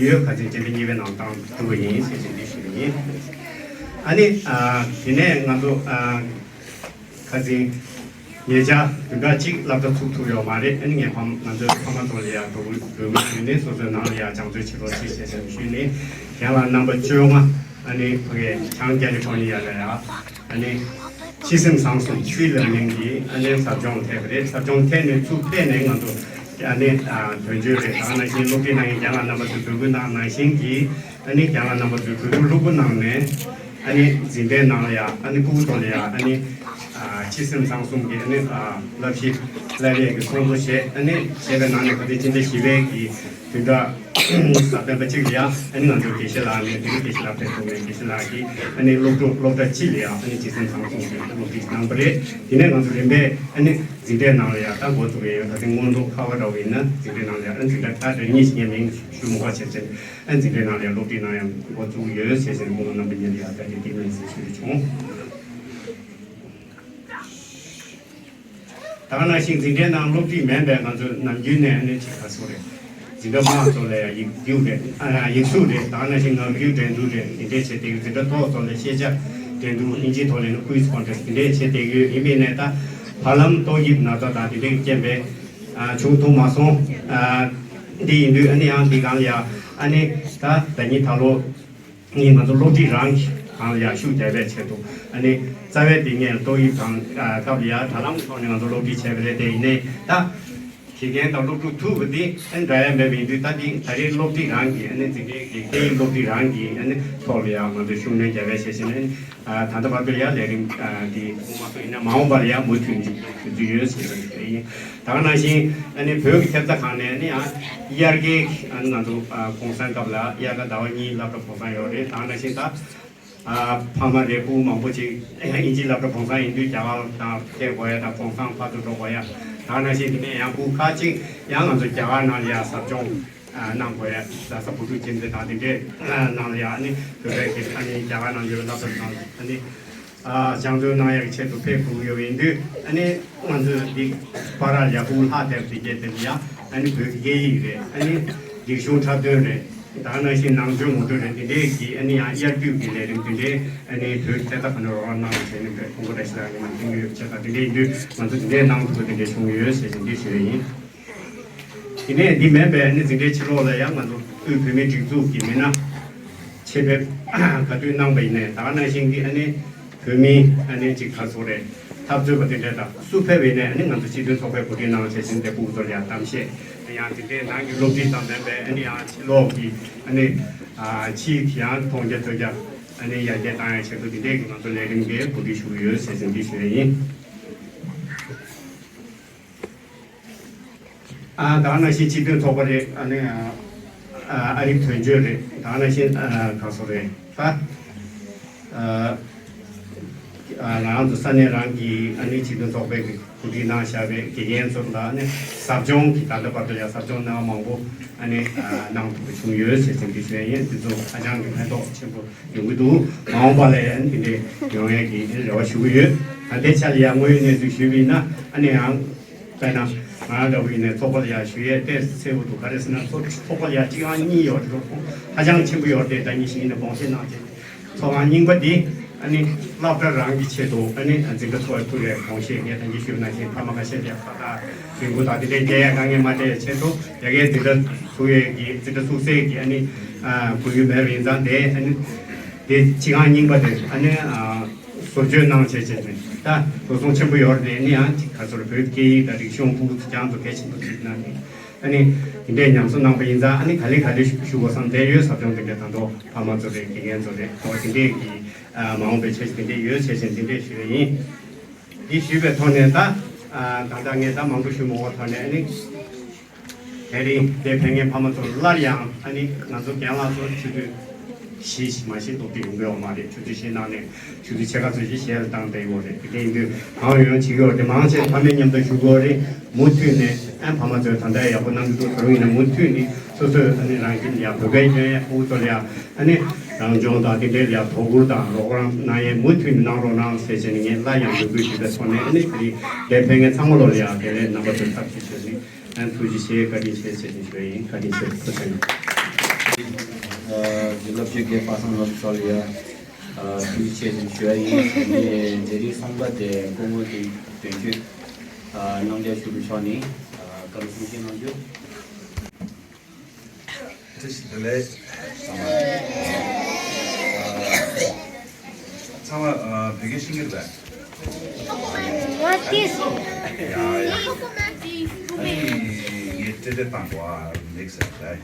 ཡོད། ཁ་སང་ཕྱི་ཟླ་གཉིས་པའི་ནང་བཏང་ཐུབ་པ་ཡིན་ཞེས་ཞུ་རྒྱུ་ཡིན། ཨ་ནི་ཨ་དེ་ནས་ང་ཚོ་ཨ་ཁ་སང་ཉེ་ཆར་བདུན་ཕྲག་གཅིག་སློབ་གྲྭ་ཚུགས་ཐུབ་ཡོད་མ་རེད། ཨ་ནི་ངས་ཕ་མ་ང་ཚོའི་ཕ་མ་ཚོ་ལ་ཡང་འབོད་སྐུལ་ཞུས་ནས་སོ་སོའི་ནང་ལ་ཡང་སྦྱང་བརྩོན་བྱེད་རོགས་བྱེད་ཞེས་ཞུས་ནས་རྒན་ལགས་རྣམ་པ་བཅོ་ལྔ་ཨ་ནི་ཕ་གིའི་བྱང་ཀ་ལི་ཧྥོ་ནི་ཡ་ལ་ཡང་ཨ་ནི་སྤྱི་སེམས་བཟང་གསུམ་སྤྱི་ལ་མིན་གྱི་ཨ་ནི་ཟབ་སྦྱོང་ཐེབས་པ་རེད། ཟབ་སྦྱོང་ཐེབས་ནས་ཚུར་ཕེབས་ནས་ང་ཚོ་ཨ་ནི་དོན་གཅོད་རེད། ད་ནང་བཞིན་སློབ་ཁྲིད་གནང་མཁན་རྒན་ལགས་རྣམ་པ་ཚོས་འབོད་སྐུལ་གནང་ནང་བཞིན་གྱི་ཨ་ནི་རྒན་ལགས་རྣམ་པ་ཚོས་གོ་བསྡུར་ལྷུག་པོ་གནང་ནས་ཨ་ནི་འཛིན་གྲྭའི་ནང་ལ་ཡང་ཨ་ནི་ཕྲུ་གུ་ཚོ་ལ་ཡང་ཨ་ནི་སྤྱི་སེམས་བཟང་གསུམ་གྱི་ཨ་ནི་བསླབ་གཞི་བསླབ་ཡས་ཀྱི་ཚོགས་འདུ་བྱས། ཨ་ནི་བྱས་པའི་ནང་ནས་ད་ལྟའི་སྤྱི་ཟླ་བཞི་པའི་གི་བདུན་ཕྲག་གསར་སྟོན་པ་གཅིག་ལ་ཡང་ཨ་ནི་ང་ཚོའི་དགེ་བཤེས་ལགས་ནས་དེ་རིང་དགེ་བཤེས་ལགས་ཕེབས་ཐུབ་མེད། དགེ་བཤེས་ལགས་ཀྱིས་ཨ་ནི་སློབ་ཕྲུག་སློབ་གྲྭ་སྤྱི་ལ་ཡང་ཨ་ནི་སྤྱི་སེམས་བཟང་གསུམ་གྱི་སློབ་ཁྲིད་གནང་པ་རེད། དེ་ནས་ང་ཚོ་རིམ་པས་ཨ་ནི་འཛིན་གྲྭའི་ནང་ལ་ཡང་ད་འགོ་བཙུགས་ཡོད། ད་ཐེངས་སྔོན་འགྲོ་ཁ་བ་འདྲ་བོ་ཡིན་ན་འཛིན་གྲྭའི་ནང་ལ་ཡང་ཨ་ནི་འཛིན་གྲྭ་ཁག་དེ་གཉིས་ཤིག་ངས་མིང་ཞུ་མི་དགོས་བྱས་ཙང་ཨ་ནི་འཛིན་གྲྭའི་ནང་ལ་ཡང་སློབ་ཁྲིད་གནང་ཡང་འགོ་བཙུགས་ཡོད་ཟེར་ཟིན་སྐུ་ངོ་རྣམ་པ་གཉིས་ལ་ཡང་ད་ལྟའི་དེ་མིང་ཞིག་ཞུ་རྒྱུ་བྱུང་། ད་ག་ནང་བཞིན་འཛིན་གྲྭའི་ནང་སློབ་ཁྲིད་མིན་པའི་ང་ཚོས་ནམ་རྒྱུན་ནས་ཨ་ནི་ཅིག་ག་ཚོད་རེད། འཛིན་གྲྭ་དམངས་ཚོ་ལ་ཡང་ཡིག་རྒྱུགས་རེད། ཨ་ཡིག་གཟུགས་རེད། ད་ག་ནང་བཞིན་ངག་རྒྱུན་འགྲན་བསྡུར་རེད། འདི་འདྲས་བྱས་ཏེ་འཛིན་གྲྭ་མཐོ་ཚོ་ལ་ཤེས་བྱ་འགྲན་བསྡུར་ཨིན་ཇིའི་ཐོག་ལ་ཡིན་ན་quiz contest འདི་འདྲས་བྱས་ཏེ་ཡོད། ཡིན་པས་ནས་ད་བར་ལམ་ཏོག་དབྱིབས་ན་ཚ་དང་འདི་འདྲས་རྐྱེན་པས་ཨ་བྱུང་ཐུབ་མ་སོང་། ཨ་འདི་ཡིན་དུས་ཨ་ནི་ཡང་འདི་སྒང་ལ་ཡང་ཨ་ནི་ད་ཟླ་ཉིན་ད་ལོ། ནི་ང་ཚོ་སློབ་ཁྲིད་རང་གི་སྒང་ལ་ཡང་ཤུགས་རྒྱག་པའི་ཆེད་དུ་ཨ་ནི་རྩ་བའི་དེ་ངས་ཏོག་དབྱིབས་དང་སྐབས་ལ་ཡང་དྲ་ལམ་ཐོག་ནས་ང་ཚོ་སློབ་ཁྲིད་བྱས་པ་རེད། དེ་ཡིན་ནའི་ད་དགེ་རྒན་དང་སློབ་ཕྲུག་ཐུག་པ་དེ་ཨ་ནི་འདྲ་ཡ་མེད་པ་ཡིན་དུས་ད་དེ་ད་རེས་སློབ་ཁྲིད་རང་གི་ཨ་ནི་འཛིན་གྲྭའི་གི་སྐད་ཡིག་སློབ་ཁྲིད་རང་གི་ཨ་ནི་ཐོག་ལ་ཡང་ང་ཚོ་ཤུགས་སྣོན་རྒྱག་པའི་ཆེད་བཞིན་ཨ་ནི་ད་ལྟ་བར་དུ་ཡང་ལས་རིམ་དེ་མ་གཏོགས་ཡིན་ན་མ་འོངས་པར་ཡང་མུ་མཐུད་ནས་ཞུ་རྒྱུ་ཡོད་ཟེར་བ་ཞིག་ཡིན། ད་ག་ནང་བཞིན་ཨ་ནི་བོད་ཀྱི་ཐེབས་རྩ་ཁང་ནས་ཨ་ནི་ཡང་དབྱར་ཁའི་ཨ་ནི་ང་ཚོ་གུང་སེང་སྐབས་ལ་དབྱར་ཁ་ཟླ་བ་གཉིས་སློབ་གྲྭ་གུང་སེང་ཡོད་རེད། ད་ག་ནང་བཞིན་ད་ཕ་མ་རེད་ཕྲུ་གུ་མང་པོ་ཅིག་ཨིན་ཇིའི་སློབ་གྲྭ་གུང་སེང་ཡིན་དུས་རྒྱ་གར་དང་ཕེབས་དགོས་ཡ་དང་གུང་སེང་ཕར་ཚུར་འགྲོ་དགོས་ཡ། ད་ག་ནང་བཞིན་དེ་ནས་ཡང་ཕྲུ་གུ་ཁག་ཅིག་ཡང་ང་ཚོ་རྒྱ་གར་ནང་ལ་ཡ་ཟབ་སྦྱོང་གནང་དགོས་ཡ། རྡ་ས་བུ་ཕྲུག་སྦྱིན་བདེ་དང་དེ་འདྲས་ནང་ལ་ཡ་ཨ་ནི་བོད་པའི་གི་ཨ་ནི་རྒྱ་གར་ནང་ཡོད་སློབ་གྲྭ་ནང་ཨ་ནི། སྦྱང་བརྩོན་གནང་ཡག་གི་ཆེད་དུ་ཕེབས་དགོས་ཀྱི་ཡོད་པ་ཡིན་དུས་ཨ་ནི་ང་ཚོས་འདི་བར་ལ་ཡག་པོ་ལྷག་ཐེབས་དེ་སྐད་དེ་ལ་ཡ་ཨ་ནི་བོད་ཀྱི་སྐད་ཡིག་རེད། ཨ་ནི་རིག་གཞུང་འཁྲབ་སྟོན་རེད། ད་ག་ནང་བཞིན་ནང་ཆོས་ངོ་སྤྲོད་རེད། དེ་འདྲའི་གི་ཨ་ནི་ཡང་དབྱར་དུས་ཀྱི་ལས་རིམ་དེ་འདྲའི་ཨ་ནི་བོད་ཀྱི་ཐད་ཀར་ག་ནས་རོགས་རམ་གནང་བ་བྱས་ནས་བོད་ཀོང་པོ་བཀྲ་ཤིས་ལགས་ཀྱིས་མ་མཐུན་གྱི་ཡོད་བྱས་ཙང་དེ་འདྲའི་ཡིན་དུས་ང་ཚོ་དེ་འདྲའི་གནང་ཐུབ་པ་དེ་འདྲའི་བྱུང་ཡོད་ཟེར་བཞིན་འདི་ཞུ་ཡ་ཡིན། དེ་ནས་འདི་མིན་པའི་ཨ་ནི་འཛིན་གྲྭའི་ཕྱི་ལོགས་ལ་ཡང་ང་ཚོ་དབུས་བོད་མིའི་སྒྲིག་འཛུགས་ཀྱི་མི་སྣ་ཆེད་ཕེབས་ག་དུས་གནང་པ་ཡིན་ནའི་ད་ག་ནང་བཞིན་གྱི་ཨ་ནི་བོད་མིའི་ཨ་ནི་ཅིག་ག་ཚོད་རེད། འཐབ་རྩོད་པ་དེ་འདྲ་དང་སུ་ཕེབས་པ་ཡིན་ནའི་ཨ་ནི་ང་ཚོ་སྤྱི་མཐུན་ཚོགས་པས་གོ་སྒྲིག་གནང་བྱས་ཟིན་ཏེ་ཕྲུ་གུ་ཚོར་ཡང་གཏམ་བཤད་ཡང་དེ་འདྲའི་ནང་གི་སློབ་ཁྲིད་ཙམ་མིན་པའི་ཨ་ནི་ཡང་ཕྱི་ལོགས་ཀྱི་ཨ་ནི་ཕྱིའི་ཡང་མཐོང་རྒྱ་ཐོས་རྒྱ་ཨ་ནི་ཡར་རྒྱས་བཏང་ཡའི་ཆེད་དུ་དེ་འདྲའི་གི་ང་ཚོ་ལས་རིམ་འགའ་གོ་སྒྲིག་ཞུ་གི་ཡོད་ཟེར་ཟིན་འདི་ཞུ་ཡ་ཡིན། ཨ་ད་ག་ནང་བཞིན་སྤྱི་མཐུན་ཚོགས་པ་རེད། ཨ་ནི་ཨ་ཨ་རིག་དོན་གཅོད་རེད། ད་ག་ནང་བཞིན་ཨ་ག་ཚོད་རེད། ད་ཨ་ཨ་ང་རང་ཚོ་ས་གནས་རང་གི་ཨ་ནི་སྤྱི་མཐུན་ཚོགས་པའི་གི་གོ་སྒྲིག་གནང་བཞག་པའི་དགེ་རྒན་ཚོ་ལ་ཨ་ནི་ཟབ་སྦྱོང་གི་ད་ལྟ་བར་དུ་ཡང་ཟབ་སྦྱོང་གནང་བ་མང་པོ་ཨ་ནི་ཨ་གནང་ཐུབ་པ་བྱུང་ཡོད་ཟེར་ཟིན་གྱི་ཞུ་ཡ་ཡིན། དེ་ཚོ་ཧ་ཅང་གི་ཕན་ཐོགས་ཆེན་པོ་ཡོང་གི་འདུག་མ་འོངས་པ་ལ་ཡང་དེ་འདྲའི་ཡོང་ཡས་ཀྱི་རེ་བ་ཞུ་གི་ཡོད། ད་ལྟའི་ཆ་ལ་ཡང་དངོས་ཡོད་གནས་ཚུལ་ཞུས་པ་ཡིན་ན་ཨ་ནི་ཡང་དཔེར་ན་ང་འདྲ་བོ་ཡིན་ནའི་ཚོགས་པ་ལ་ཡང་ཞུ་ཡས་ཏོག་ཙམ་འཚེར་པོ་འདུག་ག་རེ་ཟེར་ན་ཚོགས་ཚོགས་པ་ལ་ཡང་གཅིག་ཨང་གཉིས་ཡོད་རེད། ཧ་ཅང་ཆེན་པོ་ཡོད་རེད། ད་ཉིན་ཞིག་ཡིན་ན་དགོངས་བཞེས་གནང་བྱས་ཚོགས་ཁང་རྙིང་པ་འདི་ ཨ་ནི་སློབ་གྲྭ་རང་གི་ཆེད་དུ་ཨ་ནི་འཛིན་གྲྭ་ཚུགས་ཐུབ་ཡས་གོང་ཞེས་ངས་ད་གིན་ཞུས་ནང་བཞིན་ཕ་མ་ཁ་ཤས་ཀྱིས་ཕ་ཐག་རིང་པོ་དང་དེ་འདྲའི་རྒྱག་ཡས་དཀའ་ངལ་མ་འཕྲད་ཡས་ཆེད་དུ་ཡ་གིའི་འཛིན་གྲྭ་ཚུགས་ཡས་ཀྱི་འཛིན་གྲྭ་ཚུགས་སའི་གི་ཨ་ནི་དགོས་ཡུལ་མེད་པ་ཡིན་ཙང་དེ་ཨ་ནི་དེ་སྤྱི་ཁང་རྙིང་པ་དེ་ཨ་ནི་བཟོ་བཅོས་གནང་བྱས་བྱས་ནས་ད་འགྲོ་སོང་ཆེན་པོ་ཡོད་རེད། དེ་ཨ་ནི་ཡང་ག་ཚོད་བོད་སྐད་ཡིག་དང་རིག་གཞུང་ཕྲུ་གུ་ཚོ་རྒྱང་ཚོ་གལ་ཆེན་པོ་བརྩིས་གནང་ནས། ཨ་ནི་དེ་འདྲའི་ཉམས་གསོ་གནང་པ་ཡིན་ཙང་ཨ་ནི་ག་ལེ་ག་ལེ་ཞུ་ཞུ་དགོས་བསམ་བསྡད་ཡོད། ཟབ་སྦྱོང་དེ་འདྲ་ད་དུང་ཕ་མ་ཚོ་རེད། དགེ་རྒན་ཚོ་རེད། ད་དེ་འདྲས་ཀྱི་མ་འོངས་པའི་འཆར་གཞི་དེ་འདྲས་ཡོད་ཟེར་བཞིན་དེ་འདྲས་ཞུ་ཡ་ཡིན། འདི་ཞུས་པའི་ཐོག་ནས་ད་ད་ལྟ་ངས་ད་མང་པོ་ཞུ་མ་དགོས་ཐོག་ནས་ཨ་ནི་དེ་རིང་འདིར་ཕེབས་མཁན་ཕ་མ་ཚོར་སླར་ཡང་ཨ་ནི་ང་ཚོ་རྒན་ལགས་ཚོ་ཆུ་ཚོད་བཞི་ཞིག་མ་ཤེས་ཐོག་ཏུ་ཡོང་གི་ཡོད་མ་རེད། ཆུ་ཚོད་བཞི་ནང་ནས་ཆུ་ཚོད་ཕྱེད་ཀ་ཙམ་ཞིག་ཞལ་བཏང་བསྡད་ཡོད་རེད། དེ་འདྲ་ཡིན་དུས་གང་ཡོང་བྱེད་ཀྱི་ཡོད་རེད། མང་ཆེ་ཕ་མའི་མཉམ་དུ་བཞུགས་ཀྱི་ཡོད་རེད། མུ་མཐུད་ནས་ཨ་ཕ་མ་ཚོས་ད་ལྟ་ཡག་པོ་གནང་གི་འདུག་ད་རུང་ཡིན་ན་མུ་མཐུད་ནས་སོ་སོས་ཨ་ནི་རང་ཁྱིམ་ལ་ཡ་བོད་སྐད་སྐྱོན་ཡ་ཕྲུ་གུ་ཚོ་ལ་ཡ་ཨ་ནི་རང་སྦྱོང་དང་དེ་འདྲའི་ལ་ཡ་དོ་ཁུར་དང་རོགས་རམ་གནང་ཡས་མུ་མཐུད་ནས་གནང་རོགས་གནང་ཟེར་བྱས་ནས་ངས་སླར་ཡང་འབོད་སྐུལ་ཞུས་པའི་ཐོག་ནས་ཨ་ནི་དེ་རིང་འདིར་ཕེབས་མཁན་ཚང་མ་ལོ་ལ་ཡ་དེ་ལས་རྣམ་པ་ཚོས་ཐབས་ཤེས་བྱས་ནས། ཨ་ཐུགས་རྗེ་ཆེ། བཀའ་དྲིན་ཆེ་ཟེར་ནས་ཞུ་ཡ་ཡིན། བཀའ་དྲིན་ཆེ། ཐུགས་རྗེ་ཆེ། ཨ་དེ་སློབ་དཔོན་དགེ་པ་སངས་ལགས་མཆོག་ལ་ཡ་ཨ་ཐུགས་རྗེ་ཆེ་ཟེར་ནས་ཞུ་ཡ་ཡིན། ངས་དེ་རིང་གསུམ་པ་དེ་སྐུ་ངོ་དེ་དོན་གཅོད་ཨ་རྣམ་རྒྱལ་ཞུ་རུ་ཕྱོགས་ནས་ཨ་བཀའ་སློབ་གསུང་བཤད་གནང་རྒྱུ། བཀྲ་ཤིས་བདེ་ལེགས། ཚང་མ། ཚང་མ་ཨ་བོད་སྐད་ཤེས་ཀྱི་རེད་པས། What is? Yeah, yeah. ཨ་ནི་ངས་བཀྲ་ཤིས་བདེ་ལེགས་དང་གོ་ཨ་ལེགས་ཟེར་རེད།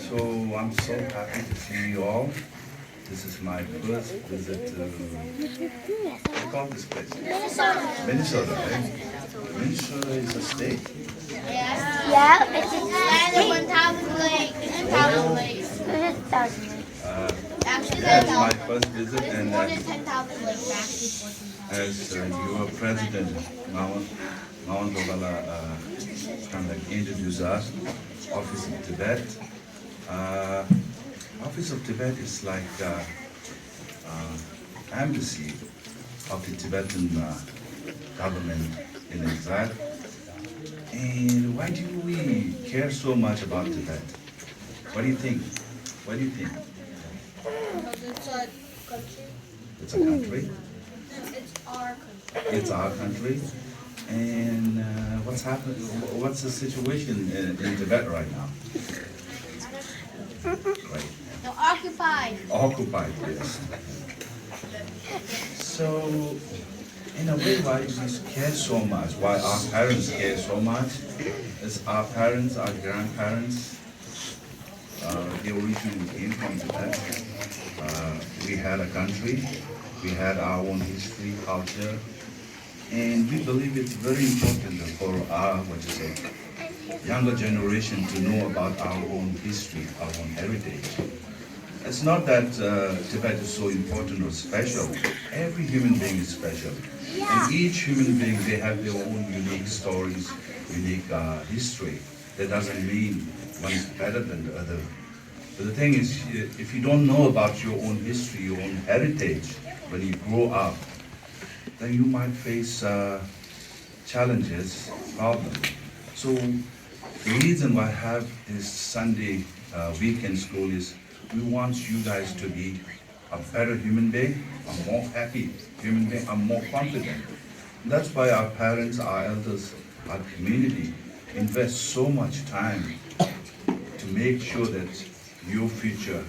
So I'm so happy to see you all. This is my first visit to, what do you call this place? Minnesota. Minnesota, right? Minnesota is a state. Yeah, it's a state. It's a thousand lakes. Uh, actually, that's my first visit, and uh, as uh, your president, Ngawang, Ngawang Dogala, uh, kind of introduced us, Office of Tibet. Uh, Office of Tibet is like uh, uh, embassy of the Tibetan uh, government in exile. And why do we care so much about Tibet? What do you think? What do you think? Because it's a country. It's a country. It's our country. It's our country. And uh, what's happening? What's the situation in, in Tibet right now? Right. They're occupied. Occupied, yes. So, in a way, why we care so much? Why our parents care so much? Is our parents, our grandparents, uh, they originally came from Tibet. Uh, we had a country, we had our own history, culture, and we believe it's very important for our, what you say, younger generation to know about our own history, our own heritage. It's not that uh, Tibet is so important or special. Every human being is special. And each human being, they have their own unique stories, unique uh, history. That doesn't mean one is better than the other. But the thing is, if you don't know about your own history, your own heritage, when you grow up, then you might face uh, challenges, problems. So the reason why I have this Sunday uh, weekend school is we want you guys to be a better human being, a more happy human being, a more confident. That's why our parents, our elders, our community invest so much time to make sure that your future,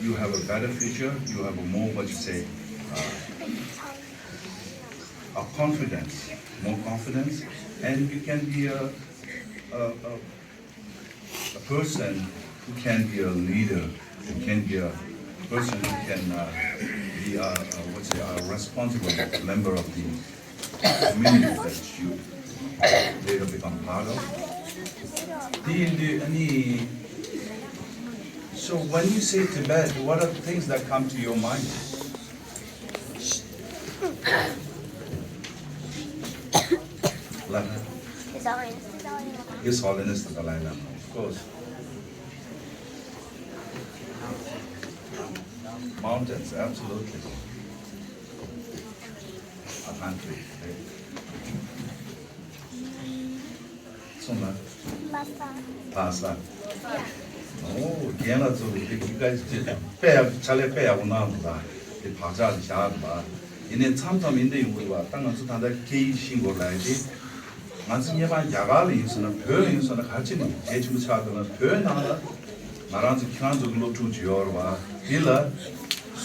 you have a better future, you have a more, what you say, uh, a confidence, more confidence, and you can be a, a, a, a person who can be a leader, who can be a person who can uh, be a, a, what's it, a responsible member of the community that you later become part of. Do you, do any, so when you say Tibet, what are the things that come to your mind? Lama. His Holiness the Dalai Lama. His Holiness the Dalai Lama, of course. Mountains, absolutely. A country. Sona. Lhasa. Lhasa. Oh, རྒན་ལགས་ཚོ་you guys did དཔེ་ཡག་ཕྱག་ལས་དཔེ་ཡག་པོ་གནང་འདུག་ད། དེ་བག་ཆགས་དེ་བཞག་འདུག་བ། ཡིན་ནའི་མཚམས་མཚམས་ཡིན་དེ་ཡོང་གི་རེད་བ། ད་ང་ཚོ་ད་ལྟ་སྐད་ཡིག་ཤེས་དགོས་ལབ་ཡ་དེ། ང་ཚོ་སྔོན་མ་རྒྱ་གར་ལ་ཡིན་སོང་ན། བོད་ལ་ཡིན་སོང་ན། ག་ཅི་ནས་གལ་ཆེན་པོ་ཆགས་འདུག་ན། བོད་ནང་ལ་ང་རང་ཚོ་ཁྱེད་རང་ཚོ་གི་སློབ་ཕྲུག་ཅིག་ཡོད་རེད་བ། དེ་ལ་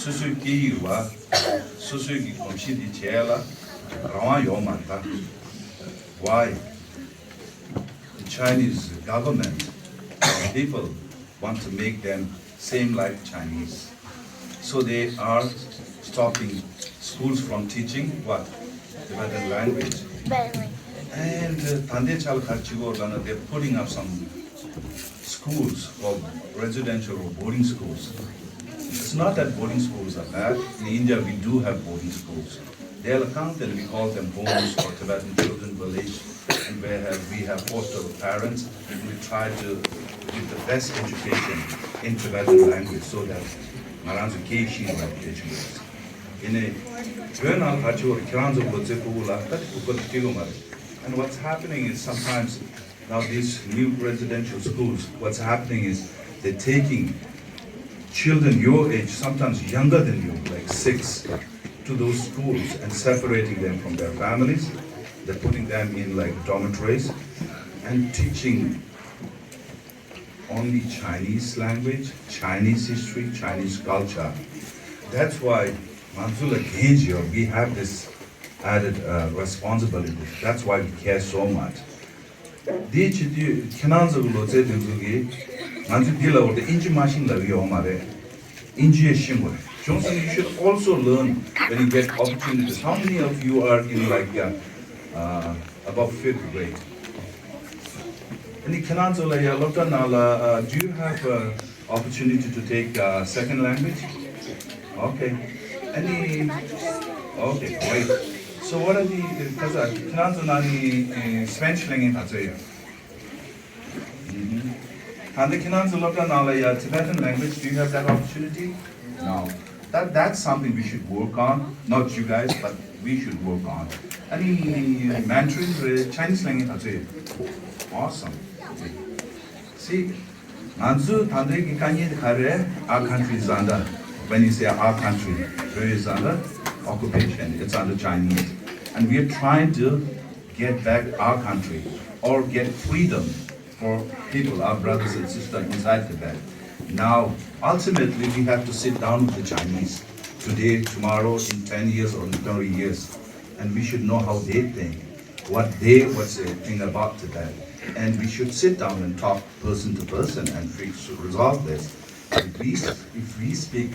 སོ་སོའི་སྐད་ཡིག་རེད་བ། སོ་སོའི་གི་གོམས་གཤིས་དེ་བྱས་ལ་རང་དབང་ཡོད་མ་རེད་ད། Why? The Chinese government, people want to make them same like Chinese. So they are stopping schools from teaching what? Tibetan language. And uh, ད་ལྟའི་ཆ་ལ་ག་རེ་བྱེད་ཀྱི་ཡོད་ལབ་ན། They're putting up some schools called residential or boarding schools. It's not that boarding schools are bad. In India, we do have boarding schools. They'll come, then we call them homes or Tibetan children village, and where have, we have foster parents, and we try to give the best education in Tibetan language so that ང་རང་ཚོ་སྐད་ཤེས་པར་བྱེད་ཆོག་ཡིན་ནའི། བོད་ནང་ག་ཅི་བར་ཁྱེད་རང་ཚོ་ལོ་ཙཱའི་ཕྲུ་གུ་ལ་ད་གུ་གུ་ལ་སྐྱེ་གི་མ་རེད། And what's happening is sometimes now these new residential schools, what's happening is they're taking children your age, sometimes younger than you, like six, to those schools and separating them from their families. They're putting them in like dormitories and teaching only Chinese language, Chinese history, Chinese culture. That's why ང་ཚོ་ལ་འགན་ཡོད། We have this added uh, responsibility. That's why we care so much. འདི་བྱེད་དུས་ཁྱེད་རང་ཚོ་གི་ལོ་ཙཱ་དེ་ཚོ་གིས་ང་ཚོ་འདི་ལ་འོ་དེ་ཨིན་ཇི་མ་ཤེས་ལབ་ཡོད་མ་རེད། ཨིན་ཇི་ཡང་ཤེས་དགོས་རེད། བྱུང་སོང་། You should also learn when you get opportunities. How many of you are in like uh, uh, above fifth grade? ཨ་ནི་ཁྱེད་རང་ཚོ་ལ་ཡ་སློབ་གྲྭ་ནང་ལ uh, do you have uh, opportunity to take uh, second language? Okay. ཨ་ནི། Okay, great. So what are the uh, ཁ་ས་ཁྱེད་རང་ཚོ་ནང་ནས uh, French གླེང་མཁན་ག་ཚོད་ཡོད། ད་ལྟ་ཁྱེད་རང་ཚོ་སློབ་གྲྭ་ནང་ལ་ཡ་Tibetan language, do you have that opportunity? No. That, that's something we should work on. Not you guys, but we should work on. ཨ་ནི་Mandarin རེད། Chinese གླེང་མཁན་ག་ཚོད་ཡོད། Awesome. See, ང་ཚོའི་ད་ལྟའི་གི་དཀའ་ངལ་དེ་ག་རེད། Our country is under, when you say our country, where is under occupation, it's under Chinese. And we are trying to get back our country or get freedom for people, our brothers and sisters inside Tibet. Now, ultimately, we have to sit down with the Chinese today, tomorrow, in ten years or in thirty years. And we should know how they think, what they, what they think about Tibet. And we should sit down and talk person to person and fix, resolve this. If we, if we speak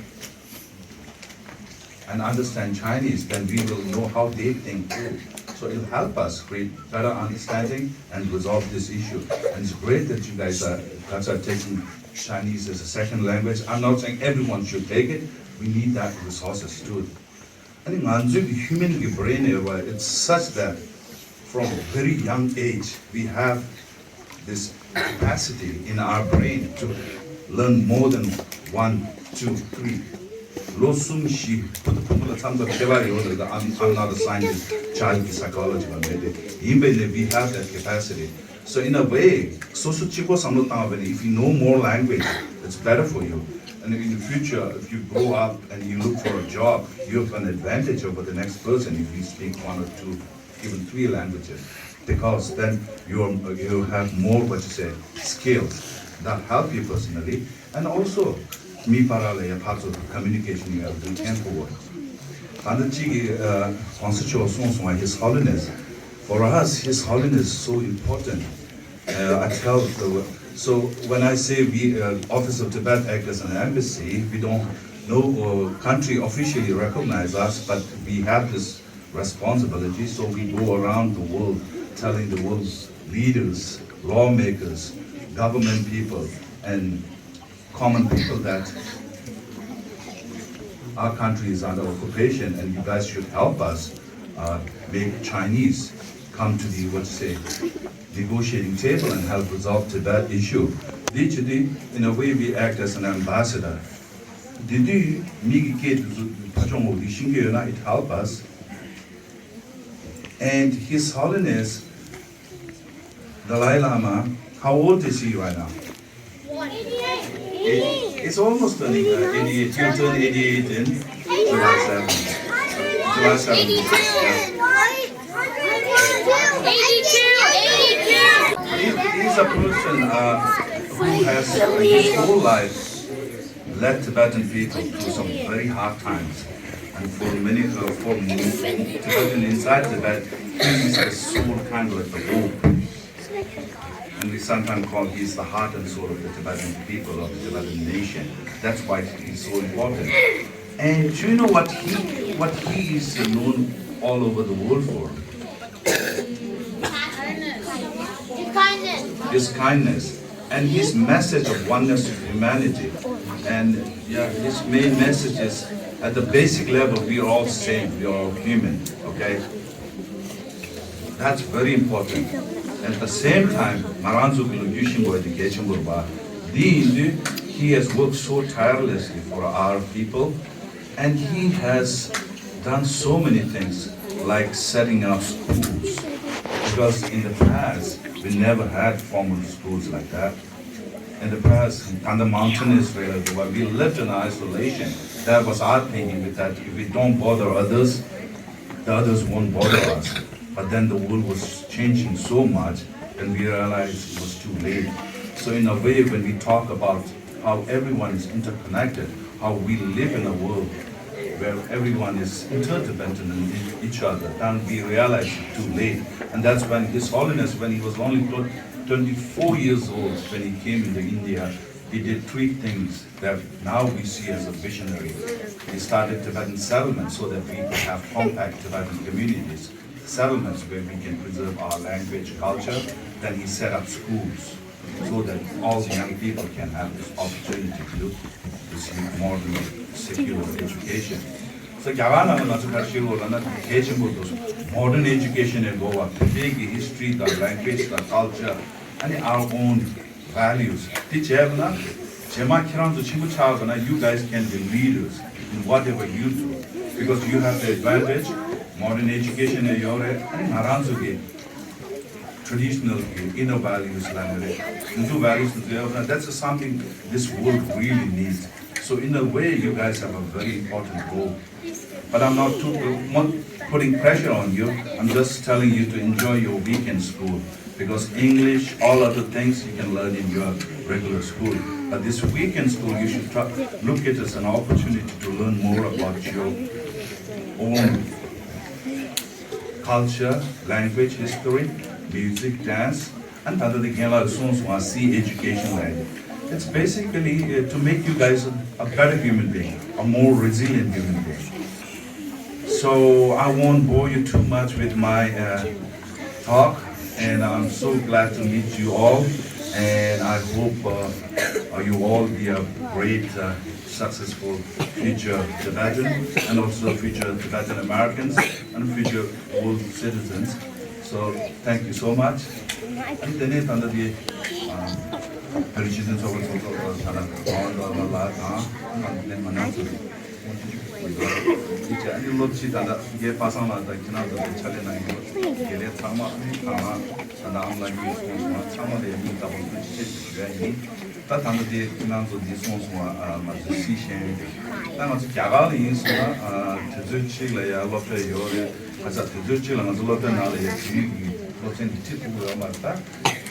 and understand Chinese, then we will know how they think too. So it'll help us create better understanding and resolve this issue. And it's great that you guys are, guys are taking Chinese as a second language. I'm not saying everyone should take it. We need that resources too. ཨ་ནི་ང་ཚོའི་གི་human གི་brain ཡོད་པ། It's such that from very young age we have this capacity in our brain to learn more than one, two, three. ལོ་གསུམ་བཞི་བུ་དང་བུ་མོ་ལ་མཚམས་མཚམས་ཁྱད་པར་ཡོད་རེད། I'm, I'm not a scientist, child གི་psychology ལ་མེད་དེ། ཡིན་པས་ནས་we have that capacity. So in a way, སོ་སོ་གཅིག་པོ་བསམ་བློ་བཏང་བ་ཡིན་ན། If you know more language, it's better for you. And in the future, if you grow up and you look for a job, you have an advantage over the next person if you speak one or two, even three languages. Because then you, are, you have more, what you say, skills that help you personally. And also, མི་བར་ལ་ཡ་ཕར་ཚུར་communication you have to can forward. ད་ལྟ་གཅིག་གི་གོང་ས་མཆོག་གསུངས་སོང་བ། His Holiness, for us, His Holiness is so important. Uh, I tell the, so when I say we, uh, Office of Tibet act as an embassy, we don't, no uh, country officially recognize us, but we have this responsibility. So we go around the world telling the world's leaders, lawmakers, government people, and common people that our country is under occupation and you guys should help us uh, make Chinese come to the, what to say, negotiating table and help resolve Tibet issue. Literally, in a way, we act as an ambassador. དེ་དུས་མི་གི་སྐད་དེ་ཚོ་ཕ་ཆུང་འོ་དེ་ཤེས་ཀྱི་ཡོད་ན། It help us. And His Holiness Dalai Lama, how old is he right now? Eighty-eight. It's almost turning uh, eighty-eight. He'll turn eighty-eight in July seventh. July seventh. He, he's a person uh, who has uh, his whole life led Tibetan people through some very hard times. And for many, uh, for Tibetan inside Tibet, he is the soul kind of like the hope. And we sometimes call he's the heart and soul of the Tibetan people, of the Tibetan nation. That's why he's so important. And do you know what he what he is known all over the world for? His kindness and his message of oneness of humanity. And yeah, his main message is at the basic level, we are all same, we are all human, okay? That's very important. At the same time, ང་རང་ཚོ་གི་ལོ་རྒྱུས་ཤིང་བོ་དེ་གལ་ཆེན་པོ་རེད་པ། འདི་ཡིན་དུས, he has worked so tirelessly for our people, and he has done so many things like setting up schools, because in the past we never had formal schools like that. In the past, in the mountainous area, we lived in isolation. That was our thinking, with that if we don't bother others, the others won't bother us. But then the world was changing so much, and we realized it was too late. So in a way, when we talk about how everyone is interconnected, how we live in a world where everyone is interdependent on e- each other, then we realize it's too late. And that's when His Holiness, when he was only tw- twenty-four years old, when he came into India, he did three things that now we see as a visionary. He started Tibetan settlements so that we could have compact Tibetan communities, settlements where we can preserve our language, culture. Then he set up schools so that all the young people can have this opportunity to receive modern secular education. So རྒྱ་གར་ནང་ལ་ང་ཚོ་ག་རེ་བཤད་ཡོད་ལབ་ན་གལ་ཆེན་པོ་འདུག Modern education ནས་འགོ་བ་བོད་པའི་གི་history དང་language དང་culture, ཨ་ནི་our own values དེ་བྱས་པ་ན། རྗེས་མ་ཁྱེད་རང་ཚོ་ཆེན་པོ་ཆགས་པ་ན། You guys can be leaders in whatever you do, because you have the advantage. Modern education ནས་ཡོད་རེད། ཨ་ནི་ང་རང་ཚོ་གི་traditional གི་inner values ལབ་ནི་རེད། ང་ཚོ་values དེ་ཚོ་ཡོད་ན། That's something this world really needs. So in a way, you guys have a very important role. But I'm not too not putting pressure on you. I'm just telling you to enjoy your weekend school, because English, all other things you can learn in your regular school. But this weekend school, you should try, look it as an opportunity to learn more about your own culture, language, history, music, dance, and ད་ལྟ་དེ་རྒན་ལགས་གསུངས་སོང་ང་། Sea education ལབ་ཡ། It's basically uh, to make you guys a, a better human being, a more resilient human being. So I won't bore you too much with my uh, talk, and I'm so glad to meet you all, and I hope uh, uh, you all be a great, uh, successful future Tibetan, and also future Tibetan Americans and future world citizens. So thank you so much. ཨ་ནི་དེ་ནས་ད་ལྟ་དེ་བོད་རིགས་སྤྱི་མཐུན་ཚོགས་པ་ཚོགས་གཙོ་ད་ལྟ་གོང་དུ་ལ་ལ་དང་ཨ་ནི་ང་རང་ཚོ་དེ་བྱས་ཨ་ནི་སློབ་སྤྱི་ད་ལྟ་རྒན་པ་སངས་ལགས་དང་ཁྱེད་རང་ཚོ་དེ་ཕྱག་ལས་གནང་ཡོད། དགེ་ལས་ཚང་མ་ཨ་ནི་གང་ལ་ད་ལྟ་ཨམ་ལགས་གཉིས་གསུངས་སོང་ང་། ཚང་མ་ལ་ཡང་སྙིང་ཐག་པ་ནས་ཐུགས་རྗེ་ཆེ་ཞུ་ཡ་ཡིན། ད་ད་ལྟ་དེ་ཁྱེད་རང་ཚོ་འདི་གསུངས་སོང་བ། ང་ཚོ་སི་ཤེས་ཡོན་དེ་ད་ང་ཚོ་རྒྱ་གར་ལ་ཡིན་སོང་ན་དུས་ཚོད་གཅིག་ལ་ཡ་སློབ་གྲྭ་ཡོད་རེད། ཁ་ཚ་དུས་ཚོད་གཅིག་ལ་ང་ཚོ་སློབ་གྲྭ་ནང་ལ་ཡ་བོད་ཡིག་གི་སློབ་ཚན་འདི་ཁྲིད་ཐུབ་ཀྱི་ཡོད་མ་རེད། ད་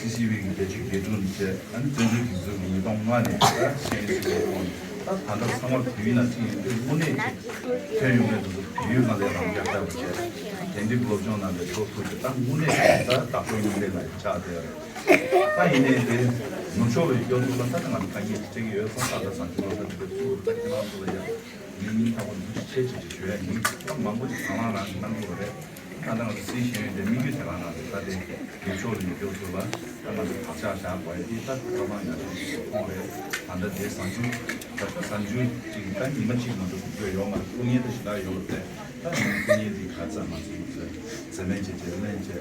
སི་སི་བི་གི་བརྒྱད་ཅུ་གྱ་དྲུག་ནས་བྱས་ཨ་ནི་བཙན་བྱོལ་སྒྲིག་འཛུགས་ཀྱི་ཉིས་སྟོང་ལྔ་ནས་ད་ཤེས་ཡོན་སྲིད་གཞུང་ཐོག་ནས་ད་ད་ལྟ་ཚང་མ་བོད་ཡིག་ནང་ཁྲིད་ཡོང་དུས་དངོས་གནས་ཅིག་ཐོན་ཡོང་མེད་དུ་བོད་ཡིག་ནང་ལས་རང་རྒྱ་ཆགས་པ་བྱས། དེང་དུས་སློབ་སྦྱོང་ནང་ལས་འགྲོ་ཐུབ་ཀྱི་ད་དངོས་གནས་ད་བདག་པོའི་དངོས་གནས་ལ་ཆགས་བསྡད་ཡོད་རེད། ད་ཡིན་ནའི་དེ་ནུབ་ཕྱོགས་ལ་སྐྱོད་ཐུབ་ན་ད་ང་ཚོ་དཀའ་ངལ་དེ་འཕྲད་ཀྱི་ཡོད་ཙང་ད་ལྟ་བཟང་སྤྱོད་སློབ་གྲྭ་འདི་འདྲ་བཙུགས་རེད། ད་ཁྱེད་རང་ཚོ་ལ་ཡང་ངས་སྙིང་ཐག་པ་ནས་ཐུགས་རྗེ་ཆེ་ཆེ་ཞུ་ཡ་ཡིན། ད་མང་པོ་ཞིག་དང་བླངས་རང་གིས་གནང་གི་ཡོད་རེད། ད་ལྟ་ང་ཚོ་སྲིད་གཞུང་ཡོད་དེ་དམིགས་ཡུལ་དེ་རང་རང་རེད། ད་དེ་ནུབ་ཕྱོགས་ལ་ཡོད་སྐྱོད་ཐུབ་ལ་ད་ང་ཚོ་བག་ཆགས་བཞག་དགོས་ཡ་དེ་ད་ཐོག་མ་ཡག་ཤོས་ཤིག་མཐོང་རེད། ད་ལྟ་དེ་བཟང་སྤྱོད་ད་ལྟ་བཟང་སྤྱོད་ཅིག་ད་ཉི་མ་གཅིག་མ་གཏོགས་འགྲོ་ཡོད་མ་རེད། སྐུ་ངལ་ད་ཞེ་དྲག་ཡོད་རེད། ད་ཡང་སྐུ་ཉིད་འདི་ག་ཚད་མ་ཚུགས་ཚེ་འཛེམ་མེད་བྱས་བྱས་ལེན་བྱས་ད་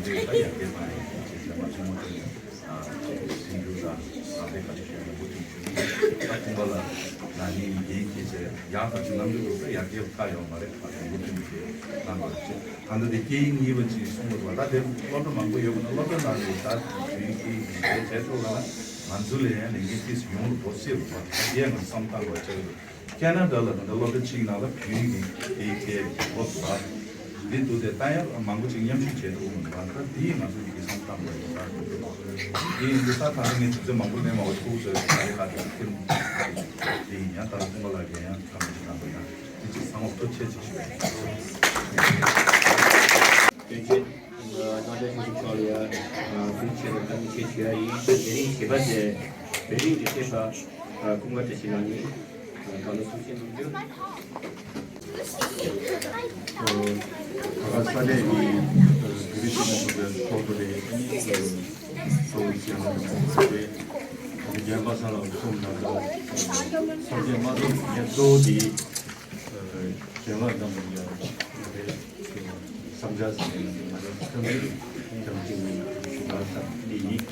འདི་ད་ཡར་རྒྱས་བཏང་ཡོད་བྱས་བྱས་མ་ཚུགས་མ་ཐུབ་ནས་ཨ་ཐེངས་རྒྱུ་ད་ད་འདི་ག་ཚོད་ཞུས་ན་འགོ་ཁྲིད་ཞུ་ད་ཁོང་པ་ལ་ན་ནིང་འགན་འཁྱེར་བྱས་ཡག་ཐག་ཆོད་གནང་རྒྱུ་འདུག་ད་ཡར་རྒྱས་ཁག་ཡོད་མ་རེད། ད་འགོ་ཁྲིད་བྱས་གནང་དགོས་བྱས་ད་འདི་དེ་སྐད་ཡིག་གཉིས་པ་ཅིག་གསུང་དགོས་པ་ད་དེ་སློབ་གྲྭ་མང་པོ་ཡོད་པ་ན་སློབ་གྲྭ་ནང་ནས་ད་བོད་ཡིག་སྐད་ཡིག་བྱས་བྱས་ཐུབ་པ་ན་ང་ཚོ་ལ་ཡང་ལས་འགན་ཏིས་ཡོང་རུ་འགྲོ་སྲིད་པ་ད་དེ་ཡང་ང་ཚོ་བསམ་བཏང་དགོས་བྱས་འདུག་ཁེ་ན་ཌ་ལ་ད་ལྟ་སློབ་གྲྭ་གཅིག་ནང་ལ་བོད་ཡིག་གི་དེའི་སྐད་ཡིག་སློབ་ཟུར་འདི་འདུག་སྟེ། ད་ཡང་མང་པོ་ཅིག་མཉམ་ཞུགས་བྱེད་ཐུབ་མི་འདུག་ད་འདི་ཡིས་ང་ཚོ་གི་བསམ་བཏང་དགོས་ཡོད་ད། འདི་ཡིན་དུས་ད་ད་ལྟ་ངས་དུས་ཚོད་མང་པོ་ལེན་མ་བ་ཐུགས་ཚོད་ད་རེ་ཁ་ཐུག་ཁྱེར་འདི་ཡིན་ཡང་ད་ལྟ་ཀུན་དགའ་ལགས་ཀྱིས་ཡང་ཐག་གཅོད་བཏང་དགོས་ད། དེ་ཅིག་བསམ་བློ་ཐུགས་ཆེ་ཅིག་ཞུ། དོན་ཆེད། རྣམ་པའི་ཞུ་གཏུག་ཕྱོགས་ལ་ཡ། ཐུགས་ཆེ་བ་བཀའ་དྲིན་ཆེ་ཞུ་ཡ་ཡིན། དེ་རིང་བྱེད་པ་དེ་བོད་རིགས་འབྲེལ་མཐུད་པ་ཀུན་དགའ་བཀྲ་ཤིས་ལགས་ནས་བཀའ་སློབ་གསུང་བཤད་གནང་རྒྱུ། ད་ག་ས་གནས་ཀྱི་བོད་རིགས་སྤྱི་མཐུན་ཚོགས་པའི་ཚོགས་གཙོ་རེད། ཨ་ནི་གཙོ་བོ་ཆེན་མོ་ཚོགས་པའི་རྒན་པ་ས་ལ་གསུངས་ན་ད་ཚོགས་ཆེན་མ་ཚོགས་ཉེར་གཙོ་བོ་དེ། རྒན་ལགས་རྣམ་པ་ཡང་རེད། བསམ་འཆར་ཟེར་ནས་ང་ཚོ་བསམ་ཚུལ་ཀྱང་གཅིག་ནས་ཞུ་བ་ཙམ་འདི་ཡིན།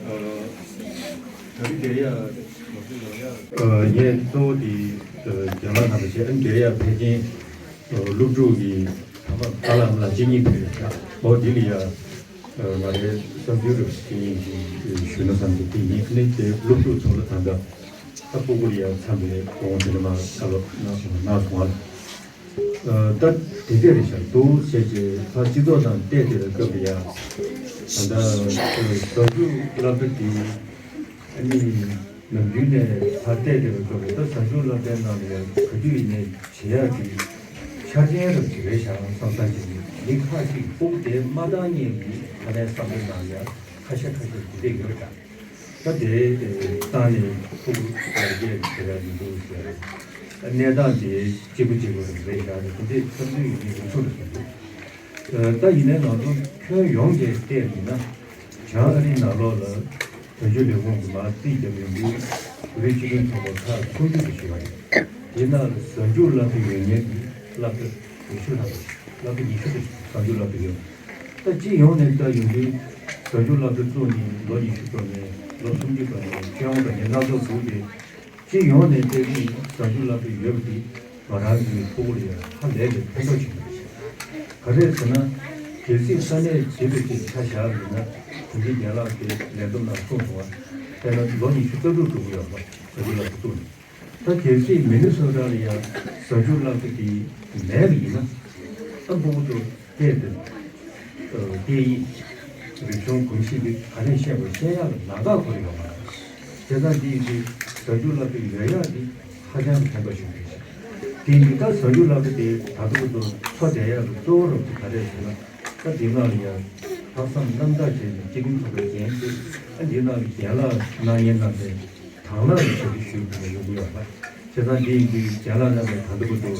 ད་རེས་འདིར་ཡ་ང་ཚོ་ཡང་ཡ། ངས་གཙོ་བོ་དེ་རྒན་ལགས་རྣམ་པ་བྱས། ཨ་ནི་འདིར་ཡ་ཕལ་ཆེར་སློབ་ཕྲུག་གི་ཐ་མ་ཧ་ལམ་ལ་གཅིག་གཉིས་དེ་འོ་འདི་ལ་ཡ། ང་རའི་བསམ་ཚུལ་རེ་ཞིག་ཞུས་ན་བསམ་གྱི་དེ་ཡིན། ཨ་ནི་དེ་སློབ་ཕྲུག་ཚོ་ལ་ད་ལྟ་ད་སྤུ་གུ་ལ་ཡང་འཚམས་པའི་དགོངས་དེ་ནས་མ་བཀའ་སློབ་གནང་སོང་གནང་སོང་བ། ད་དེ་འདྲ་རེད་ཤག་འདུག་བྱས་རྗེས་ད་སྤྱི་ཚོགས་དང་བལྟས་བསྡད་པའི་སྐབས་ལ་ཡ། ད་ལྟ་གཟའ་མཇུག་སློབ་གྲྭ་དེ་ཨ་ནི་ནམ་རྒྱུན་ནས་ད་བལྟས་བསྡད་པའི་སྐབས་ལ་ད་གཟའ་མཇུག་སློབ་གྲྭའི་ནང་ལ་ཡ་ག་དུས་ཡིན་ནའི་བྱེད་ཡག་གི་ཆ་རྐྱེན་རབ་ཅིག་རེད་ཤག་བསམ་བསམ་གྱི་མི་ཁག་ཅིག་སྤུ་གུ་དེ་མ་བཏང་མཁན་གྱི་ཕ་མའི་བསམ་བློའི་ནང་ལ་ཡ་ཁ་ཤས་ཁ་ཤས་དེ་འདྲས་ཡོད་རེད་ད། ད་དེ་བཏང་ནས་སྤུ་གུ་ཡར་རྒྱས་བྱེད་ཡག་མི་འདུག་ཟེར། གནས་སྟངས་དེ་གཅིག་པ་གཅིག་པ་རེད་ཤག་རེད། དེ་འདྲས་བསམ་ཚུལ་ཡོད་མཁན་ཡོངས་ཁྱབ་རེད་འདུག་ད་ཡིན་ནའི་ང་ཚོ་ཁྱོན་ཡོངས་ཀྱིས་བལྟས་ཡིན་ན། བྱང་ཨ་རིའི་ནང་ལོགས་ལ་དོན་གཅོད་ལས་ཁུངས་ཀྱིས་མར་རྩིས་བརྒྱབ་ཡོང་དུས་བོད་རིགས་སྤྱི་མཐུན་ཚོགས་པ་ཁག་ཁུངས་སྐྱེལ་དུ་ཞུས་པ་རེད། དེ་ནང་ལ་གཟའ་མཇུག་སློབ་གྲྭ་ཡོད་མཁན་གྱི་སློབ་གྲྭ་ཉི་ཤུ་ལྷག་རེད། སློབ་གྲྭ་ཉི་ཤུ་དེ་གཟའ་མཇུག་སློབ་གྲྭ་ཡོད། ད་སྤྱི་ཡོངས་ནས་བལྟ་ཡོང་དུས་གཟའ་མཇུག་སློབ་གྲྭ་བཙུགས་ནས་ལོ་ཉི་ཤུ་འགྲོ་མཁན་ལོ་སུམ་ཅུ་འགྲོ་མཁན་བཅོ་ལྔ་འགྲོ་མཁན་སྣ་ཚོགས་འདུག་སྟེ། སྤྱི་ཡོངས་ནས་བལྟས་དུས་གཟའ་མཇུག་སློབ་གྲྭ་ཡོད་པ་འདི་ང་རང་ཚོའི་སྤུ་གུ་ལ་ཡང་ཧ་ལས་པའི་ཕན་ཐོགས་ཆེན་པོ་རེད་ཤག་ག་རེ་ཟེར་ན། གལ་སྲིད་ས་གནས་བྱེད་པའི་ཅིག་ཆ་བཞག་པ་ཡིན་ན། དེ་འདྲའི་རྒན་ལགས་ཀྱིས་ལས་བསྡོམས་ནང་གསུངས་སོང་བ། དཔེར་ན་ལོ་ཉི་ཤུ་རྩ་དྲུག་འགྲོ་གི་ཡོད་པ། གཟའ་མཇུག་སློབ་གྲྭ་བཙུགས་ནས། ད་གལ་སྲིད་མི་ནི་སོ་ཊ་ལ་ཡང་གཟའ་མཇུག་སློབ་གྲྭ་དེ་མེད་པ་ཡིན་ན། ད་སྤུ་གུ་ཚོ་སྐད་དེ། སྐད་ཡིག་རིག་གཞུང་གོམས་གཤིས་དེ་ག་ནས་ཤེས་དགོས། ཤེས་ཡག་ལ་ལག་རྟགས་ཁོ་རང་ཡོད་མ་རེད། བྱས་ཙང་འདི་ཡིན་དུས་གཟའ་མཇུག་སློབ་གྲྭ་ཡོད་ཡག་འདི་ཧ་ཅང་གི་ཕན་ཐོགས་ཆེན་པོ་རེད། དེ་ཡིན་དུས་ད་གཟའ་མཇུག་སློབ་གྲྭ་དེ་ད་དུང་ཚོ་འཚོ་བསྡད་ཡག་གི་གཙོ་བོ་རང་དེ་ག་རེད་ཟེར་ན། ད་འདི་ནང་ལ་ཡང་ལྷག་བསམ་རྣམ་དག་བྱས་ནས་སྤྱི་མཐུན་ཚོགས་པའི་འགན་དེ། ཨ་འདི་ནང་ལ་རྒན་ལགས་གནང་མཁན་རྣམ་པས་དང་བླངས་ཀྱི་ཞབས་ཕྱི་ཞུས་པ་ཡོང་གི་ཡོད་པ། བྱས་ཙང་འདི་ཡིན་དུས་རྒན་ལགས་རྣམ་པས་ད་ལྟ་བར་དུ་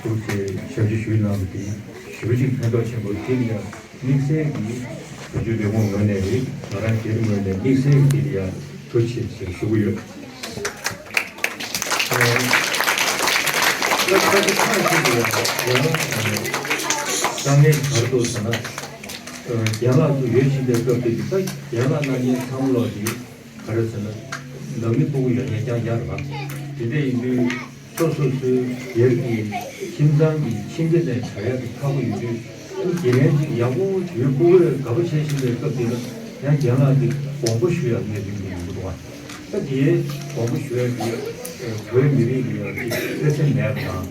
ཐུགས་རྗེ་ཆེ་ཞབས་ཕྱི་ཞུས་གནང་བ་དེ་ཞེ་པོ་ཅིག་ཕན་ཐོགས་ཆེན་པོ་རེད། དེ་ལ་ཡང་དམིགས་བསལ་གྱིས་བོད་བརྒྱུད་ལས་ཁུངས་ངོས་ནས་རེད། ང་རང་སྒེར་ངོས་ནས་དམིགས་བསལ་གྱིས་དེ་ལ་ཡང་ཐུགས་རྗེ་ཆེ་ཞུ་གི་ཡོད། ཨ་ད་ཁ་ཅིག་ཁ་ཅིག་ལ་ཡང་དཀའ་ངལ་ག་རེ་འདུག་ཟེར་ན། རྒན་ལགས་ཚོ་ཡོད་བཞིན་པའི་སྐབས་དེ་དུས་ད་རྒན་ལགས་གནང་མཁན་ཚང་མ་ལོག་དེ། ག་རེ་ཟེར་ན། ནང་མི་སྤུ་གུ་ཡོད་མཁན་རྐྱང་རྐྱང་རེད་པ། དེ་འདྲ་ཡིན་དུས་སོ་སོ་སོའི་སྒེར་གྱི་ཁྱིམ་ཚང་གི་ཁྱིམ་མཚེས་ནས་གྲོལ་ཡག་གི་ཁག་པོ་ཡོད་དུས། ཨ་ནི་དགེ་རྒན་ཅིག་ཡག་པོ་བྱེད་སྤུ་གུས་དགའ་པོ་བྱེད་བཞིན་པའི་སྐབས་དེ་ལ་ཡང་རྒན་ལགས་ཀྱི་དགོངས་པ་ཞུ་ཡག་གནས་ཚུལ་འདི་ཡོང་གི་འདུག་པ། ད་དེའི་དགོངས་པ་ཞུ་ཡག་གི་བོད་མི་རིགས་ལ་ཡང་ཅིག་སྤེལ་ཚད་མེད་པ་དང་།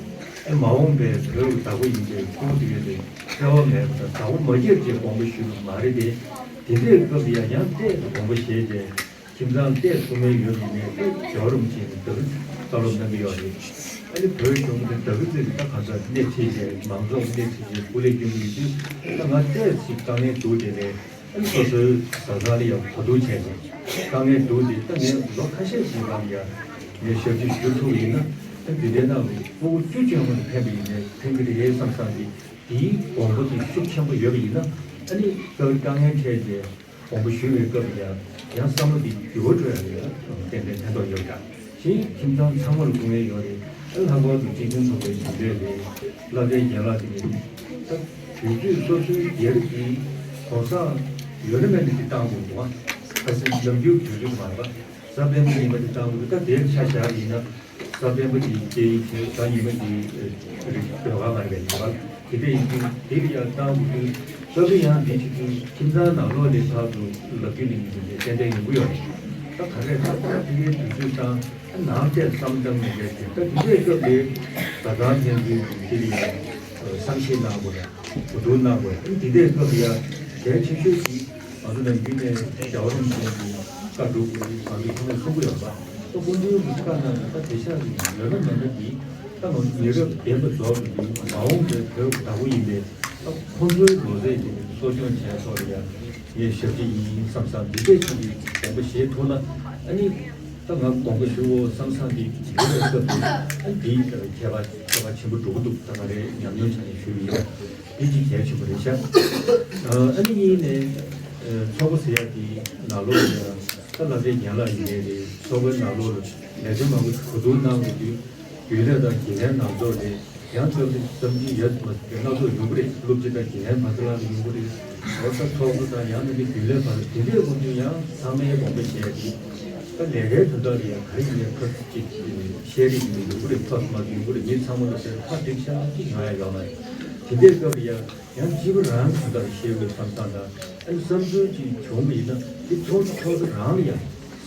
ཨ་མ་འོངས་པའི་བོད་ཀྱི་བདག་པོ་ཡིན་པའི་སྤུ་གུ་དེ་ཡོད་དེ་སྤེལ་བ་མེད་པ་དང་བདག་པོ་མ་རྒྱབ་ཅེས་དགོངས་པ་ཞུས་པ་མ་རེད་དེ། དེ་འདྲའི་སྐབས་ལ་ཡང་ཡང་བལྟས་དགོངས་པ་བཞེས་ཏེ། ཁྱིམ་ཚང་བལྟས་གསུང་མིན་ཡོད་པ་ཡིན་ནའི་ཨེ་རྒྱལ་བ་རིན་པོ་ཆེ་ནས་བདག་བཀའ་སློབ་གནང་གི་ཡོད་རེད། ཨ་ནི་བོད་གཞུང་གི་བདག་གི་ཚིག་གི་ད་ག་ཚོད་སྣེ་ཁྲིད་བྱས་མང་ཚོགས་སྣེ་ཁྲིད་བྱས་སྐུ་ལས་སྐྱོན་གྱི་ཡོད་དུས། ད་ང་བལྟས་ཚིག་དཀའ་ངལ་འདུག་དེ་ནས་ཨ་ནི་སོ་སོའི་བཟའ་ཚང་ལ་ཡང་གོ་བསྡུར་བྱས་ནས་དཀའ་ངལ་འདུག་དེ་ད་ངས་ལོ་ཁ་ཤས་ཤིག་རིང་ལ་ཡང་ངས་ཞབས་ཕྱི་ཞུ་ཐུབ་ཡིན་ན། ཨ་འདི་འདྲའི་ནང་ལ་སྤུ་གུ་བཅུ་བཅོ་ལྔ་ལ་ཕན་པ་ཡིན་ནའི་ཕན་གྱི་རེད་བསམ་བསམ་གྱི་དེའི་དགོངས་པ་དེ་ཤུགས་ཆེན་པོ་ཡོད་པ་ཡིན་ན། ཨ་ནི་དཀའ་ངལ་འཕྲད་རྗེས། དགོངས་པ་ཞུ་བའི་སྐབས་ཡང་ཡང་བསམ་བློ་འདི་འགྱུར་བ་འགྲོ་ཡ་ལ་ཡང་ཏན་ཏན་ཕན་ཐོགས་ཡོད་ཀྱང་། གཞན་ཁྱིམ་ཚང་ཚང་མ་ལ་དགོས་ངེས་ཡོད་རེད། ཨ་ལྷག་པར་དུ་སྤྱི་མཐུན་ཚོགས་པའི་གཞུང་འབྲེལ་རེད། སློབ་གྲྭའི་རྒན་ལགས་དེ་ནི་ད་དུས་ཚོད་སོ་སོའི་སྒེར་གྱི་གོ་ས་ཡོད་ན་མེད་ན་དེ་བཏང་དགོས་འདུག་ཨ། ཁ་སང་ནམ་རྒྱུན་དུས་ཚོད་མ་རེད་པ། གཟའ་སྤེན་པ་ཉིན་མོ་དེ་བཏང་དགོས། ད་དེར་ཆ་བཞག་ཡིན་ན། གཟའ་སྤེན་པ་དེའི་སྐད་ཡིག་བྱས། གཟའ་ཉི་མ་དེའི་རིག་ཟློས་གར་མ་རེད་པས། ཡིན་པ་དེ་འདྲ་ཡིན་དུས་དེ་ལ་ཡང་བཏང་དགོས་དུས། སྐབས་རེ་ཡང་འདི་བྱེད་དུས་ཁྱིམ་ཚང་ནང་ལོགས་ལས་ཕར་ཚུར་ལབ་རྒྱུ་ནི་མི་འདུག་ཅེས་ཏན་ཏན་ཡོང་གི་ཡོད་རེད། ད་ག་རེ་ད་ཁོ་དེ་གའི་དུས་ཚོད་དང་ནང་བཅས་བསམ་བསམ་མི་འདྲ་ཞིག་ད་དེ་འདྲའི་སྐབས་ལས་བཟའ་ཚང་ཕན་ཚུན་གྱི་དེ་ལ་ཡང་བསམ་ཤེས་གནང་དགོས་ཡ། གོ་བསྡུར་གནང་དགོས་ཡ། ཨ་ནི་དེ་འདྲའི་སྐབས་ལ་ཡང་གལ་ཆེ་ཤོས་ཤིག་ང་ཚོ་ནམ་རྒྱུན་ནས་རྒྱལ་བ་རིན་པོ་ཆེ་གི་བཀའ་སྒྲུབ་དགོས་ཡ་ང་ཚོ་ཚང་མས་གསུང་གི་ཡོད་པ། ད་སྐུ་མདུན་གྱི་བཀའ་གནང་ནས་ད་དེ་ཤག་གི་ཡོད་ན་མེད་ན་འདི་ད་ང་ཚོ་མི་རབས་རྒན་པ་ཚོ་གི་མ་འོངས་པའི་བོད་ཀྱི་བདག་པོ་ཡིན་པས་ད་ཁོང་ཚོའི་ལོ་ཚད་ཀྱི་གསོ་སྐྱོང་བྱས་ཐོག་ལ་ཡང་ངས་ཞབས་ཕྱི་ཡིན་བསམ་བསམ་འདི་འདྲས་ཀྱི་དགོངས་པ་བཞེས་ཐུབ་ན་ཨ་ནི་ད་ང་དགོངས་པ་ཞུའོ་བསམ་བསམ་འདི་ཡོད་པའི་སྐབས་དུ་ཨ་འདི་ཁྱད་པར་ཁྱད་པར་ཆེན་པོ་འགྲོ་གི་འདུག་ད་ང་རའི་ཉམས་མྱོང་ཆ་ནས་ཞུས་པ་ཡིན་ན་འདི་གཅིག་གལ་ཆེན་པོ་རེད་ཤག་ཨ་ནི་གཉིས་ནས་ཚོགས་པ་ཟེར་ཡག་འདི་ནང་ལོགས་ལ་ཡང་ད་སློབ་གྲྭའི་རྒན་ལགས་ཡིན་ནའི་རེད། ཚོགས་པའི་ནང་ལོགས་ལ་ལས་དོན་མང་པོ་གོ་བསྡུར་གནང་དགོས་དུས། རྒྱུན་ལས་དང་དགེ་རྒན་ནང་ཚོགས་རེད། ཡང་སྐབས་རེ་བསམ་ཚུལ་ཡོད་མ་ཡོད་སྣ་ཚོགས་ཡོང་གི་རེད། སློབ་སྤྱི་དང་དགེ་རྒན་བར་དུ་ལངས་ཡོང་གི་རེད། ཨོ་ད་ཚོགས་གཙོ་དང་ཡང་ན་ནི་རྒྱུན་ལས་བར་དེ་འདྲའི་དགོངས་དོན་ཡང་ཚང་མའི་དགོངས་པ་བཞེས་ཏེ། ད་ལས་ཀའི་དོན་དག་ལ་ཡང་ག་རེ་ཡིན་ནའི་ཁ་ཅིག་ཤེས་རིག་ཡོང་གི་རེད། ཕ་མ་ཡོང་གི་རེད། མི་ཚང་མ་ལ་ཟེར་ཁ་འགྲིག་ཤག་ཅིག་ཡོང་ཡ་ཡོད་མ་རེད། དེ་འདྲའི་སྐབས་ལ་ཡང་ཡང་སྤྱི་པ་རང་གི་དོན་དག་ཤེས་དགོས་བསམ་སྟངས་དང་ཨ་ནི་བསམ་ཚུལ་ཅིག་བྱུང་བ་ཡིན་ན་དེ་ཚོགས་གཙོ་ཚོགས་གཙོ་རང་ལ་ཡང་།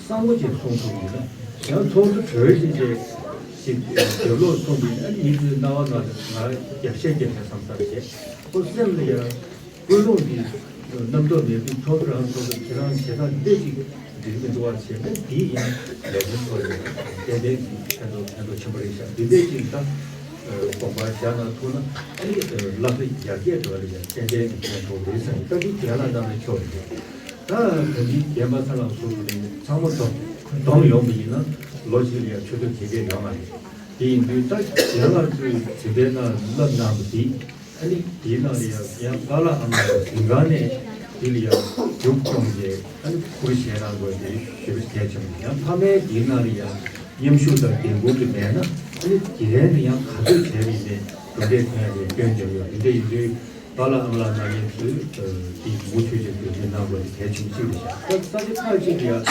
གསང་བ་ཅིག་གསུང་ཐུབ་ཡིན་ན། ཡང་ཚོགས་གཙོ་གྲོལ་ཞིག་ཅིག་ཅིག་རྒྱབ་ལོག་གསུང་བ་ཡིན་ན་མི་ཚོའི་རྣ་བ་ནང་ལ་ང་རྒྱབ་བཤད་རྒྱབ་བཤད་བསམ་བསམ་བྱས། ཁོ་སེམས་ལ་ཡང་ཀུན་སློང་འདི་རྣམ་རྟོག་མེད་པའི་ཚོགས་གཙོ་རང་ཚོགས་གཙོ་ཁྱེད་རང་བྱེད་སྟངས་འདི་ཅིག་འགྲིག་མི་འདུག་བ་བྱས་ན་འདི་ཡང་ལས་དོན་ཚོགས་ཡོད་ཏན་ཏན་གྱི་ཕན་ཐོགས་ཕན་ཐོགས་ཆེན་པོ་རེད་ཤག་འདི་འདྲས་ཅིག་ད་དགོངས་པ་བཞག་གནང་ཐུབ་ན་ཨ་ནི་བསླབ་གསོ་ཡར་རྒྱས་འགྲོ་བ་ལ་ཡང་ཏན་ཏན་གྱི་ཕན་ཐོགས་རེད་བསམ་ད་འདི་རྒན་ལགས་རྣམ་པའི་ཕྱོགས་རེད། ད་དོན་གྱི་རྒན་པ་ཚ་ལགས་སོགས་ཀྱིས་ཚང་མ་བསྡོམས་བསྡོམས་ཡོང་བ་ཡིན་ན་ལོ་གཅིག་ལ་ཡང་ཆུ་ཚོད་དེ་གས་ཡོད་མ་རེད། དེ་ཡིན་དུས་ད་རྒན་ལགས་ཚོས་འཛིན་གྲྭའི་ནང་བསླབ་གནང་བ་འདི་ཨ་ནི་དེའི་ནང་ལ་ཡང་ཡང་པཱ་ལགས་ཨ་མ་ལགས་འཛིན་ཁང་ནས་དེ་ལ་ཡང་རྒྱུགས་བཙོང་བྱས་ཨ་ནི་ཁུར་བཞེས་གནང་དགོས་དེ་ཞེ་པོ་གལ་ཆེན་པོ་ཡང་ཕ་མའི་དེའི་ནང་ལ་ཡང་མཉམ་ཞུགས་དང་འགན་འཁུར་དུ་མེད་ན་ཨ་ནི་དགེ་རྒན་དུ་ཡང་ག་ཚོད་བྱས་པ་ཡིན་ནའི་གྲུབ་འབྲས་ཐོན་ཡག་གི་སྐྱོན་བརྗོད་ཡོད། དེ་འདྲ་ཡིན་དུས། པཱ་ལགས་ཨ་མ་ལགས་རྣམ་གཉིས་ཚོས་དེ་མུ་མཐུད་ཀྱི་འགན་འཁུར་གནང་དགོས་དེ་གལ་ཆེན་པོ་གཅིག་རེད་ཤག་ད་ས་ཆ་ཁག་ཅིག་ལ་ཡང་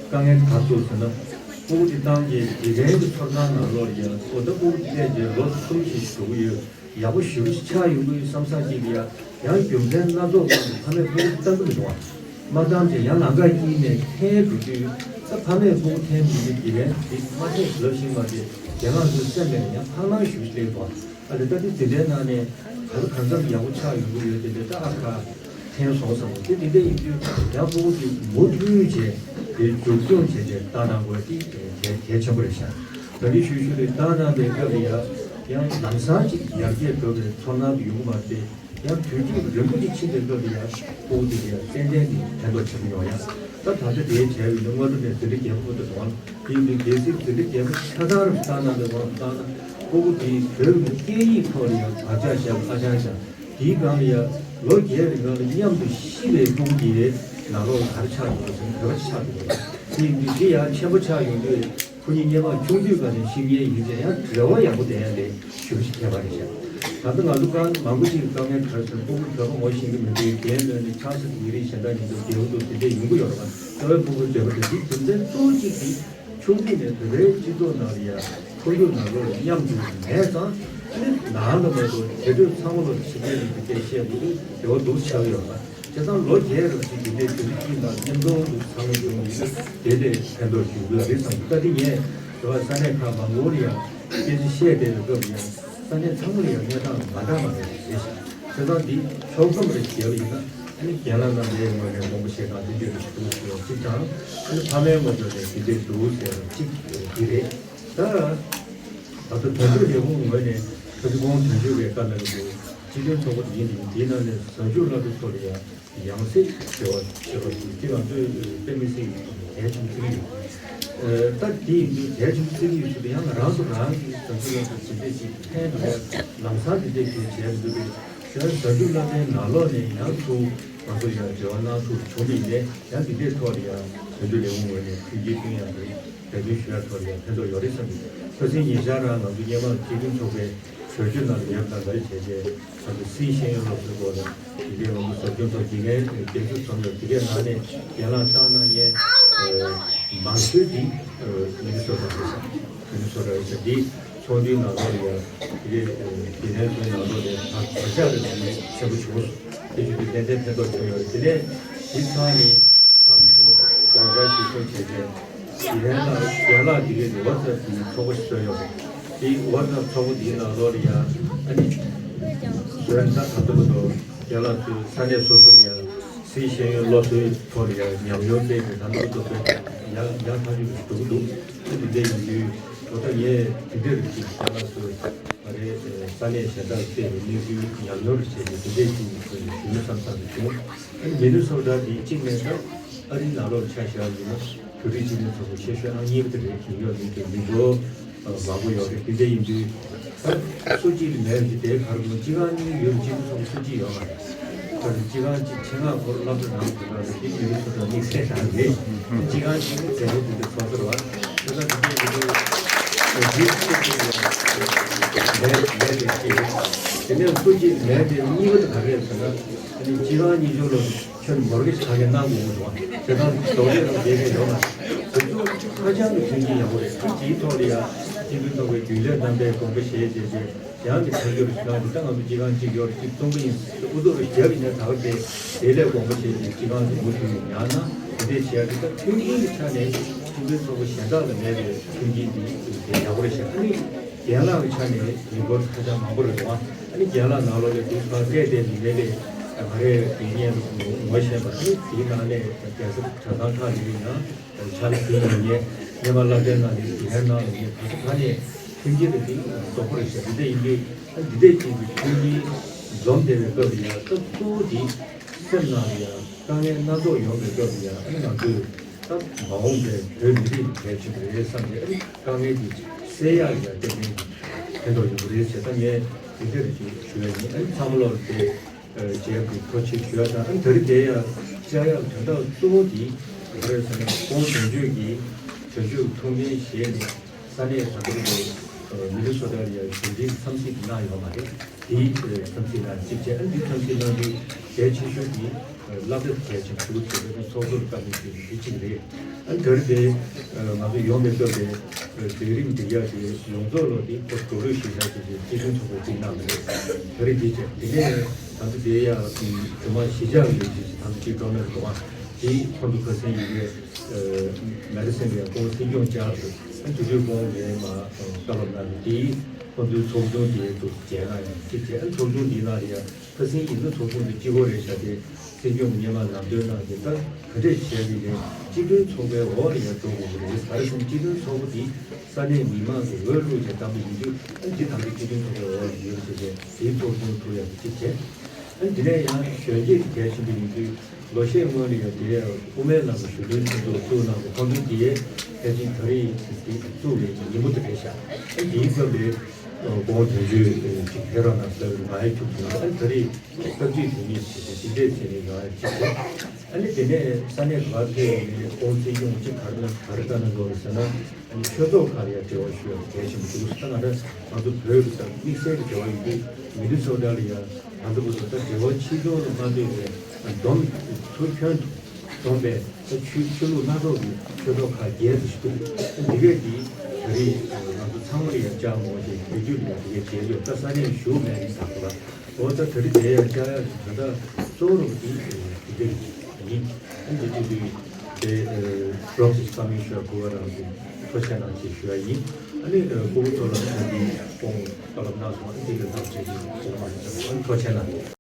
དཀའ་ངལ་ག་ཚོད་ཟེར་ན་སྤུ་གུ་དེ་བཏང་རྗེས་དགེ་རྒན་གྱི་ཚོར་སྣང་ནང་ལོགས་ལ་ཡང་ཨོ་ད་སྤུ་གུ་དེ་སླེབས་རྗེས་ལོ་གསུམ་ཞིག་འགྲོ་གི་ཡོད། ཡག་པོ་ཞེ་པོ་ཞིག་ཆགས་ཡོང་གི་ཡོད་བསམ་ས་ཅིག་ལ་ཡང་ཡང་རྒྱུ་མཚན་སྣ་ཚོགས་སྒང་དུ་ཕ་མས་སྤུ་གུ་བཏང་གི་མི་འདུག་བ། མ་བཏང་རྗེས་ཡང་ལམ་ཁ་དཀྱིལ་ནས་འཐེན་འགྲོ་དུས་ད་ཕ་མས་སྤུ་གུ་འཐེན་མི་འདུག་དགེ་རྒན་དེ་མ་འཐེན་ལབ་བཞིན་པ་དེ་རྒན་ལགས་ཚོའི་སེམས་ནས་ཡང་ཕངས་སྣང་ཞེ་པོ་ཞིག་སླེབས་འདུག་བ། ཨ་ནི་ད་ལྟའི་འཛིན་གྲྭའི་ནང་ནས་ག་ཚོད་གང་འཚམ་ཡག་པོ་ཆགས་ཡོང་གི་ཡོད་དེ་འདྲ་ད་ཨ་ཁ་འཐེན་སོང་བསམ་གི་དེ་འདི་འདྲ་ཡིན་དུས་ཡང་ཕྲུ་གུ་དེ་མུ་མཐུད་བྱས་དེ་འཛུགས་སྐྱོང་བྱས་ཏེ་བཏང་གནང་དགོས་དེ་གལ་གལ་ཆེན་པོ་རེད་ཤག་ད་གིན་ཞུས་ཞུས་རེད་བཏང་གནང་པའི་སྐབས་ལ་ཡང་ཡང་ལམ་སང་ཅིག་ཡར་རྒྱས་འགྲོ་བའི་ཚོར་སྣང་དེ་ཡོང་གི་མ་རེད་དེ། ཡང་དུས་ཚོད་རིང་པོ་ཅིག་ཕྱིན་པའི་སྐབས་ལ་ཡང་ཕྲུ་གུ་དེ་ལ་ཡང་ཏན་ཏན་གྱི་ཕན་ཐོགས་ཆེན་པོ་ཡོང་ཡ། ད་ད་ལྟ་དེའི་གྲས་ཡོད་ན་སྔོན་འགྲོ་ནས་འཛིན་གྲྭ་རྒྱལ་པོ་ཁོ་ཐག་འདུག་ཨང་། དེ་ཡིན་དུས་གལ་སྲིད་འཛིན་གྲྭ་རྒྱལ་པོ་ཆ་ཚང་རུ་བཏང་གནང་བའི་དབང་དུ་བཏང་ན་ཕྲུ་གུ་དེའི་བོད་ཀྱི་སྐད་ཡིག་ཐོག་ལ་ཡང་བག་ཆགས་བཞག་ཨ་ཅང་བཞག་དེའི་སྒང་ལ་ཡང་ལོ་བརྒྱད་རིང་གང་ལ་མཉམ་དུ་ཤི་བའི་ཕྲུ་གུ་དེའི་ནང་ལོགས་ལ་ག་རེ་ཆགས་འདུག་ཟེར་ན་བོད་པ་ཆགས་འདུག་དེ་ཡིན་དུས་དེ་ཡང་ཆེན་པོ་ཆགས་ཡོང་དུས། ཁོ་གཉིས་སྔོན་མ་ཆུང་དུས་སྐབས་ནས་ཤི་མཁན་ཡིན་ཙང་ཡང་འབྲེལ་བ་ཡག་པོ་ལྡན་ཡ་ལས་ཞུ་ཞིག་ཁྱད་པར་རེད་ཤག་ད་ལྟ་ང་ཚོ་གང་མང་པོ་ཞིག་གི་དཀའ་ངལ་ག་རེ་ཟེར་ན་སྤུ་གུ་བོད་པ་ངོ་ཤེས་ཀྱི་མི་འདུག་རྒན་ལོན་ནས་ཆང་ས་ཉིན་རེ་གཞན་དག་ཉིན་དུ་བདེ་པོ་འདུག་དེ་འདྲས་ཡོང་གི་ཡོད་རེད་པ། རྩ་བའི་སྤུ་གུ་བོད་པ་དེ་འདི་རྒྱུ་མཚན་གཙོ་བོ་གཅིག་དེ་ཆུང་དུས་ནས་བོད་པའི་སྤྱི་ཚོགས་ནང་ལ་ཡ་ཁོར་ཡུག་ནང་ལོགས་ལ་མཉམ་དུ་མེད་ཙང་ཨ་ནི་ནང་ལ་མེད་དོ་དེ་དུས་ཚང་མ་ལོ་ཕྱི་རྒྱལ་ཡིན་དུས་སྐད་བཤད་དགོས་དུས་བདེ་བ་འདུག་ཆགས་ཀྱི་ཡོད་རེད་པ། བྱས་ཙང་ལོ་བརྒྱད་རིང་ཞིག་འདི་འདྲའི་དུས་ཚོད་གཅིག་ནང་མཉམ་འཛོམས་དུ་ཚང་མ་བྱུང་ཡིན་ན་དེ་ལས་ཕན་ཐོགས་ཞུ་དགོས་རེད་བསམ་གྱི། ད་དེ་ངས་རེ་བ་ས་གནས་ཁག་མང་པོར་ཡང་སྐད་ཆ་བཤད་བསྡད་པའི་སྐབས་ཡང་ས་གནས་ཚང་མ་ལ་ཡང་གནས་སྟངས་མ་འདྲ་མ་འདྲ་ཞིག་རེད་ཤག་བྱས་ཙང་འདི་ཕྱོགས་སྡོམ་རེ་བྱས་པ་ཡིན་ན་ཨ་ནི་རྒན་ལགས་རྣམ་པའི་ངོས་ནས་དགོངས་པ་བཞེས་སྟངས་འདི་འདྲ་རེ་ཞུ་ཞུ་བ་གཅིག་དང་ཨ་ནི་ཕ་མའི་ངོས་ནས་འདི་འདྲ་འདུག་ཟེར་བ་གཅིག་འདི་རེད། ད་ད་ལྟ་དོན་གཅོད་ལས་ཁུངས་ངོས་ནས་ཁ་ཅིག་ཁོང་དོན་གཅོད་པའི་བཀའ་མོལ་འདུག་སྤྱི་མཐུན་ཚོགས་པ་དེ་ཡིན་དེ་ཡིན་དེའི་ནང་ནས་གཟའ་མཇུག་སླར་གསོ་ལ་ཡང་ཡང་སེ་འབྲེལ་བ་བྱེད་པ་ཞིག་དེ་ང་ཚོས་དཔེ་མི་སྲིད་གལ་ཆེན་པོ་བརྩི་གི་ཡོད། ད་དེ་ཡིན་དུས་གལ་ཆེན་པོ་བརྩི་གི་ཡོད་ཟེར་དུས་ཡང་ང་རང་ཚོ་རང་གི་གཟའ་མཇུག་སླར་གསོ་ཇི་འདྲས་ཞིག་ཕན་ཐོགས་ལམ་སང་དེ་འདྲས་ཞིག་བྱས་འདུག་པས་གཟའ་མཇུག་སླར་གསོའི་ནང་ལོགས་ནས་ཡང་ཚུར་ང་ཚོ་ཡང་འབྲེལ་བ་གནང་ཐུབ་བྱུང་བ་ཡིན་ནའི་ཡང་དེ་འདྲས་ཐོག་ལ་ཡང་དོན་གཅོད་ལས་ཁུངས་ངོས་ནས་མཐུན་རྐྱེན་བསྐྲུན་ཡག་གི་འབད་བརྩོན་ཞུ་ཡག་ཐོག་ལ་ཡང་ཕན་ཐོགས་ཡོད་རེད་བསམ་གྱི། ཁ་སང་ཉེ་ཆར་རང་ང་ཚོ་སྔོན་མ་སྤྱི་མཐུན་ཚོགས་པའི་གྲོས་ཆོད་ནང་ལ་ཡོད་པ་དང་འདྲ་བྱས་རྗེས་ང་ཚོ་སྲིད་ཤེས་ཡོན་སློབ་གསོའི་སྐོར་ལ་དེ་གའི་ང་ཚོ་ཟབ་སྦྱོང་ཐོག་དགེ་རྒན་བདེ་སྐྱིད་བཟང་ཡོད་དེ་གའི་ནང་ནས་རྒན་ལགས་བཏང་གནང་མཁན་མང་ཤོས་དེ་མི་ནི་སོ་ཊ་རེད་ཤག་མི་ནི་སོ་ཊ་རེད་ཤག་འདི་ཚོགས་འདུའི་ནང་ལོགས་ལ་ཡང་དེ་གའི་དགེ་རྒན་ཚོའི་ནང་ལོགས་ལ་བག་ཆགས་རེ་ཆེན་པོ་བྱུང་སོང་། དེ་བཞིན་དུ་ཏན་ཏན་ཕན་ཐོགས་བྱུང་ཡོད་རེད། དེ་ནས་འདི་ཚང་ནི་ཚང་མས་དགོངས་འཆར་གཞིར་བཟུང་བྱས་ཏེ། ཡན་ལགས་ཡན་ལགས་འདི་གའི་ཝ་ཊི་སེབ་ཀྱི་ཚོགས་པ་ཞིག་བཟོས་ཡོད་རེད། དེ་ཝ་ཊི་སེབ་ཚོགས་པ་འདིའི་ནང་ལོགས་ལ་ཡང་ཨ་ནི་བཟོས་ན་ད་ལྟ་བར་དུ་ཡན་ལག་ཚོས་ས་གནས་སོ་སོར་ཡང་སིའི་ཤེས་ཡོན་སློབ་གསོའི་ཐོག་ལ་ཡང་ཉམས་མྱོང་སྤེལ་ནས་ད་ལྟ་བར་དུ་ཡང་ཡང་ཐག་ཆོད་འགྲོ་གི་འདུག་ཨ་དེ་འདྲ་ཡིན་དུས་ད་ལྟ་ངས་དེ་འདྲ་རེད་ཅིག་ཡན་ལག་ཚོས་ང་རའི་ས་གནས་གཞན་དག་བལྟས་ནས་གནས་ཚུལ་ཉམས་མྱོང་རེ་བྱས་ནས་དེ་འདྲ་ཅིག་ཞུ་ན་བསམ་བསམ་རེ་བྱུང་། ཨ་ནི་མི་ནི་སོ་ཊ་འདི་གཅིག་ནས་ད་ཨ་རིའི་ནང་ལོགས་ཆ་བཞག་ཡིན་ན། བོད་རིགས་སྤྱི་མཐུན་ཚོགས་པ་ཆེ་ཤོས་ཨང་གཉིས་པ་དེ་རེད། ཡིན་ཡོད་མིན་གྱི་མི་འགྲོ་མང་པོ་ཡོད་རེད། དེ་འདྲ་ཡིན་དུས་ད་སུ་གཅིག་མེད་ཀྱི་དེའི་ཁར་ཁོང་སྤྱི་ཁང་གཉིས་ཡོད་པའི་སྤྱི་མཐུན་ཚོགས་པ་སུ་གཅིག་ཡོད་མ་རེད། ད་སྤྱི་ཁང་གཅིག་ཆེད་མངགས་སྐོར་སློབ་གྲྭ་ནང་དུ་ལ་དེ་མི་རིགས་སུ་དང་དམིགས་བསལ་དང་མེད། སྤྱི་ཁང་གཅིག་ནི་མཛད་སྒོ་དེ་འདྲ་ཚོགས་ཟེར་བ་དེ་ལ་དེ་འདྲ་ཡིན་དུས་ད་སུ་གཅིག་མེད་མེད་པའི་གཅིག་རེད། དེ་ནས་སུ་གཅིག་མེད་པའི་གཉིས་པ་དེ་ག་རེ་རེད་ཟེར་ན། ཨ་ནི་སྤྱི་ཁང་གཉིས་ཆུང་ལ་ཁྱོན་མོར་གེ་ཇི་ག་གེ་གནང་དགོས་ཀྱི་འདུག་དེ་དང་ཟློག་ལས་དང་བསྡད་མཁན་ཡོད་ན། དེ་ཚོ་ཧ་ཅང་གི་མཐུན་རྐྱེན་ཡག་པོ་རེད། དེའི་ཐོག་ལ་ཡང་སྤྱི་མཐུན་ཚོགས་པའི་རྒྱུན་ལས་རྣམ་པས་དགོངས་པ་བཞེས་བྱས་རྗེས་ཡང་གི་ཐག་གཅོད་རེ་ཞུ་གནང་གི། ད་ང་ཚོ་སྤྱི་ཁང་གཅིག་ཡོད་རེད། གཅིག་བཙོང་གི་ཡིན། ཨུ་ཚུགས་རེ་བརྒྱབ་ཡིན་ན་ད་བར་དེ་དེ་ལས་དགོངས་པ་བཞེས་བྱས་སྤྱི་ཁང་དུ་མུ་མཐུད་ཡང་ན་དེ་འདྲས་བྱས་རེད། ད་མཐུན་རྐྱེན་གྱི་ཆ་ནས་སྤྱི་མཐུན་ཚོགས་པ་གཞན་དག་ལ་མེད་པའི་མཐུན་རྐྱེན་འདི་དེ་ཡག་པོ་རེད་ཤག་ཨ་ནི་ཡན་ལག་གི་ཆ་ནས་ཡིན་སྐོར་ཧ་ཅང་མང་པོ་རེད་འདུག་ཨ་ནི་རྒན་ལགས་ནང་ལོགས་ལ་དུས་ཁ་བལྟས་བལྟས་ནས་ལས་ལས་ང་རས་དེ་ངས་ངོ་ཤེས་པ་ཨ་ནི་དེའི་ནང་ནས་རྒྱལ་ས་གྲྭ་ཚང་ཁག་ལ་ཡིན་ན་ཕྱག་ལས་ཕུལ་མྱོང་ངས་སྔོན་མ་བླ་བྲེ་ནང་ནས་དེ་ནས་ནང་ལ་ངས་ག་ས་ག་ནས་མཐུན་རྐྱེན་རེ་འདི་རྫོགས་པ་རེད་ཤག་འདི་འདྲ་ཡིན་དུས་ཨ་འདི་འདྲས་ཅིག་གི་མཐུན་རྐྱེན་འཛོམས་བསྡད་པའི་སྐབས་ལ་ཡང་སྐབས་གཙོ་བོ་འདི་སེམས་ནང་ལ་ཡང་དཀའ་ངལ་སྣ་ཚོགས་ཡོང་བའི་སྐབས་ལ་ཡང་ཨ་ནི་ང་ཚོས། ད་མ་འོངས་པའི་བོད་མི་རིགས་གལ་ཆེན་པོ་རེད་བསམ་སྟེ་ཨ་ནི་དཀའ་ངལ་འདི་སེལ་ཡག་ཡང་ཏན་ཏན་གྱི་ཕན་ཐོགས་ཡོང་གི་རེད་ཟེར། ད་ངས་འདི་འདྲ་རེ་ཞིག་ཞུ་ཡ་ཡིན། ཨ་ནི་ཚང་མ་ལོག་དེ་རྒྱལ་ཁབ་ཀྱི་ཐུགས་རྗེ་ཆེ་ཞུ་ཡ་དང་། ཨ་ནི་ད་རེས་དེ་ཡང་བཅར་ཡག་དོན་དག་གཙོ་བོ་འདི་ག་རེ་ཟེར་ན་ཁོང་དོན་གཅོད་ཀྱི་དོན་གཅོད་ཐུགས་འགན་བཞེས་ནས་ས་གནས་ད་ལྟ་བར་དུ་མི་ནི་སོ་ཊ་ལ་ཡང་གཞུང་འབྲེལ་འཚམས་གཟིགས་གནང་ཡོད་མ་རེད། དེའི་འཚམས་གཟིགས་གནང་གཅིག་བྱས། ཨ་ནི་འདི་འཚམས་གཟིགས་གནང་དུས་གལ་ཆེ་ཤོས་འདི་སློབ་གྲྭ་གལ་ཆེན་པོ་ཞིག་བྱས་པའི་ཚོགས་གཙོར་བཀའ་མོལ་ཞུས་པ་འདི་གཅིག་རེད། ཨ་ནི་ད་རེས་དེ་ང་ཚོ་ཡོང་བའི་སྐབས་དེ་མཛད་རིམ་འདི་ཡག་དེ་ཡོངས་རྫོགས་ལོ་དེ་ཁོ་གྲོགས་རོགས་ཞུ་བྱ་བྱས་ཏེ་སྤྱི་མཐུན་ཚོགས་པའི་གཅིག་གནང་བ་རེད། ད་རེས་འདི་བྱས་དེ་ནས་ད་ཚོ་དེ་ཡག་གི་ཇོ་མ་གཞིས་ཆགས་ཀྱི་ལས་བྱེད་ཅིག་ད་ཚོ་གཅིག་འགྲོ་མེད་འགྲོ་བ་དེ་ཁོང་ཚོ་ཁ་སང་ཡི་གེ་མེ་ད་སེམ་པའི་ཁོང་སྲིད་སྐྱོང་བཅར་འདུག་ཨ་དེ་དུས་ཁོང་གིས་མ་བཀའ་སློབ་གནང་ནས་དེ་ཁོང་ཚོའི་ཚོགས་ཆུང་དེ་འདུག་མཇལ་ན་ཡང་གཅིག་བྱས། ཨ་ཚོགས་ཆུང་འདི་ནང་ལ་ཡང་ཁ་སང་ཡིན་ན་ཚོགས་ཆུང་འདི་གཅིག་པོ་རེད་ཤག་དེ་སྲིད་སྐྱོང་གིས་སྔོན་མ་ལམ་སྟོན་གནང་སྟེ་ད་ག་འདྲས་བྱས་ནས་ནས་སྤྱི་མཐུན་ཚོགས་པའི་འོག་ལ་ཡང་འགྲོ་དགོས་ཀྱི་རེད། ག་རེ་ཟེར་ན་སྤྱི་མཐུན་ཚོགས་པ་འདི་ས་གནས་མི་མང་གི་འོས་བླུགས་བྱས་བཏང་པ་ཡིན་དུས་ཨ་འདི་ད་ལྟ་སྤྱི་མཐུན་ཚོགས་པའི་འོག་ལ་ཡོད་ཟེར་བྱས་དེའི་ཚོགས་ཆུང་ཐུག་ཡག་གི་གཅིག་བྱས། ཨ་འདི་ནས་ཡང་གཞོན་སྐྱེས་གལ་ཆེན་པོ་ཡིན་དུས་ལོ་ཤས་སྔོན་ལ་ཡང་དེ་དབུ་མའི་ལམ་གྱི་གཞོན་ནུའི་མཐུན་ཚོགས་བཙུགས་གནང་སྟེ་ཁོང་ཚོའི་དེའི་ཕལ་ཆེར་ད་རེས་དེ་བཙུགས་པའི་ཉིན་མོ་དེ་རེད་ཤག་ཨ་འདིའི་སྐབས་ལ་ཁོང་དོན་གཅོད་ཅིག་ཕེབས་རོགས་གནང་ཟེར་ང་ཡི་ཁྱུག་ཐུབ་ན་ཨ་ད་རེས་སྐབས་དུས་དེ་ཉིད་ཞིག་དེ་འདྲས་བྱས་ནས་ཡོང་ཡག་ཅིག་བྱས། ཨ་ནི་དེ་ནས་ས་གནས་ག་པར་ཕེབས་ནས་ཁོང་སྲིད་སྐྱོང་ཅིག་ག་རེ་ག་རེ་ལྟ་ན་འགྲོ་རེད་ཟེར་ན། ཨ་ནི་ཆོས་ཚོགས་ཁག་ལ་ཡང་འབྲེལ་བ་ཞུ་ཡག་གལ་ཆེན་པོ་འདུག་ད་ང་འདྲ་ང་ཚོ་བོད་ཀྱི་ད་དམིགས་བསལ་གྱི་འབྲེལ་བ་ཡིན་དུས་མི་ནི་སོ་ཊ་ལ་ཡང་ང་ཚོ་བོད་ད་འབྲེལ་བ་ཆེ་ཆུང་ལ་མ་ལྟོས་པའི་འཛོམས་ཚུར་ཁྱོན་དུ་འཛོམས་པའི་ད་ཆོས་ཆོས་ལུགས་སྣ་ཚོགས་ཀྱི་ཆོས་ཚོགས་ཁག་བརྒྱད་ཙམ་ཞིག་འདུག་ཨ་འདི་གས་འདི་ད་རེས་ང་ཚོ་ཚང་མ་ལ་ཡང་བཅར་མོ་ཞེས་བོད་བརྒྱུད་ལ་ཡང་འདི་གས་བྱས་ཡོད། ད་ས་གནས་བཞུགས་མེད་ཡིན་ད་གོ་ལ། འོ་ད་ད་རེས་དེ་ཡང་བཅར་ཡག་གི་དོན་དག་གཙོ་བོ་རུ་དེ་དེ་འདྲ་ཡིན། ཨ་འདི་དེ་དུས་དེ་རོགས་ཀྱི་བཀའ་མོལ་ཞུ་བ་གོ་བ་རང་གི་ཐུགས་རྗེ་ཆེ་གནང་ཞེས་ཞུ་བ་ཡིན། ཨ་ནི་ཕྲུ་གུ་ཚོ་ལ་ད་འདི་ཁོང་བཀའ་སློབ་གནང་སོང་། ཨ་འདི་ལ་ཐག་བཅད་ཀྱི་ཡོད་མ་རེད། ཨ་ཐུགས་རྗེ་ཆེ་གནང་།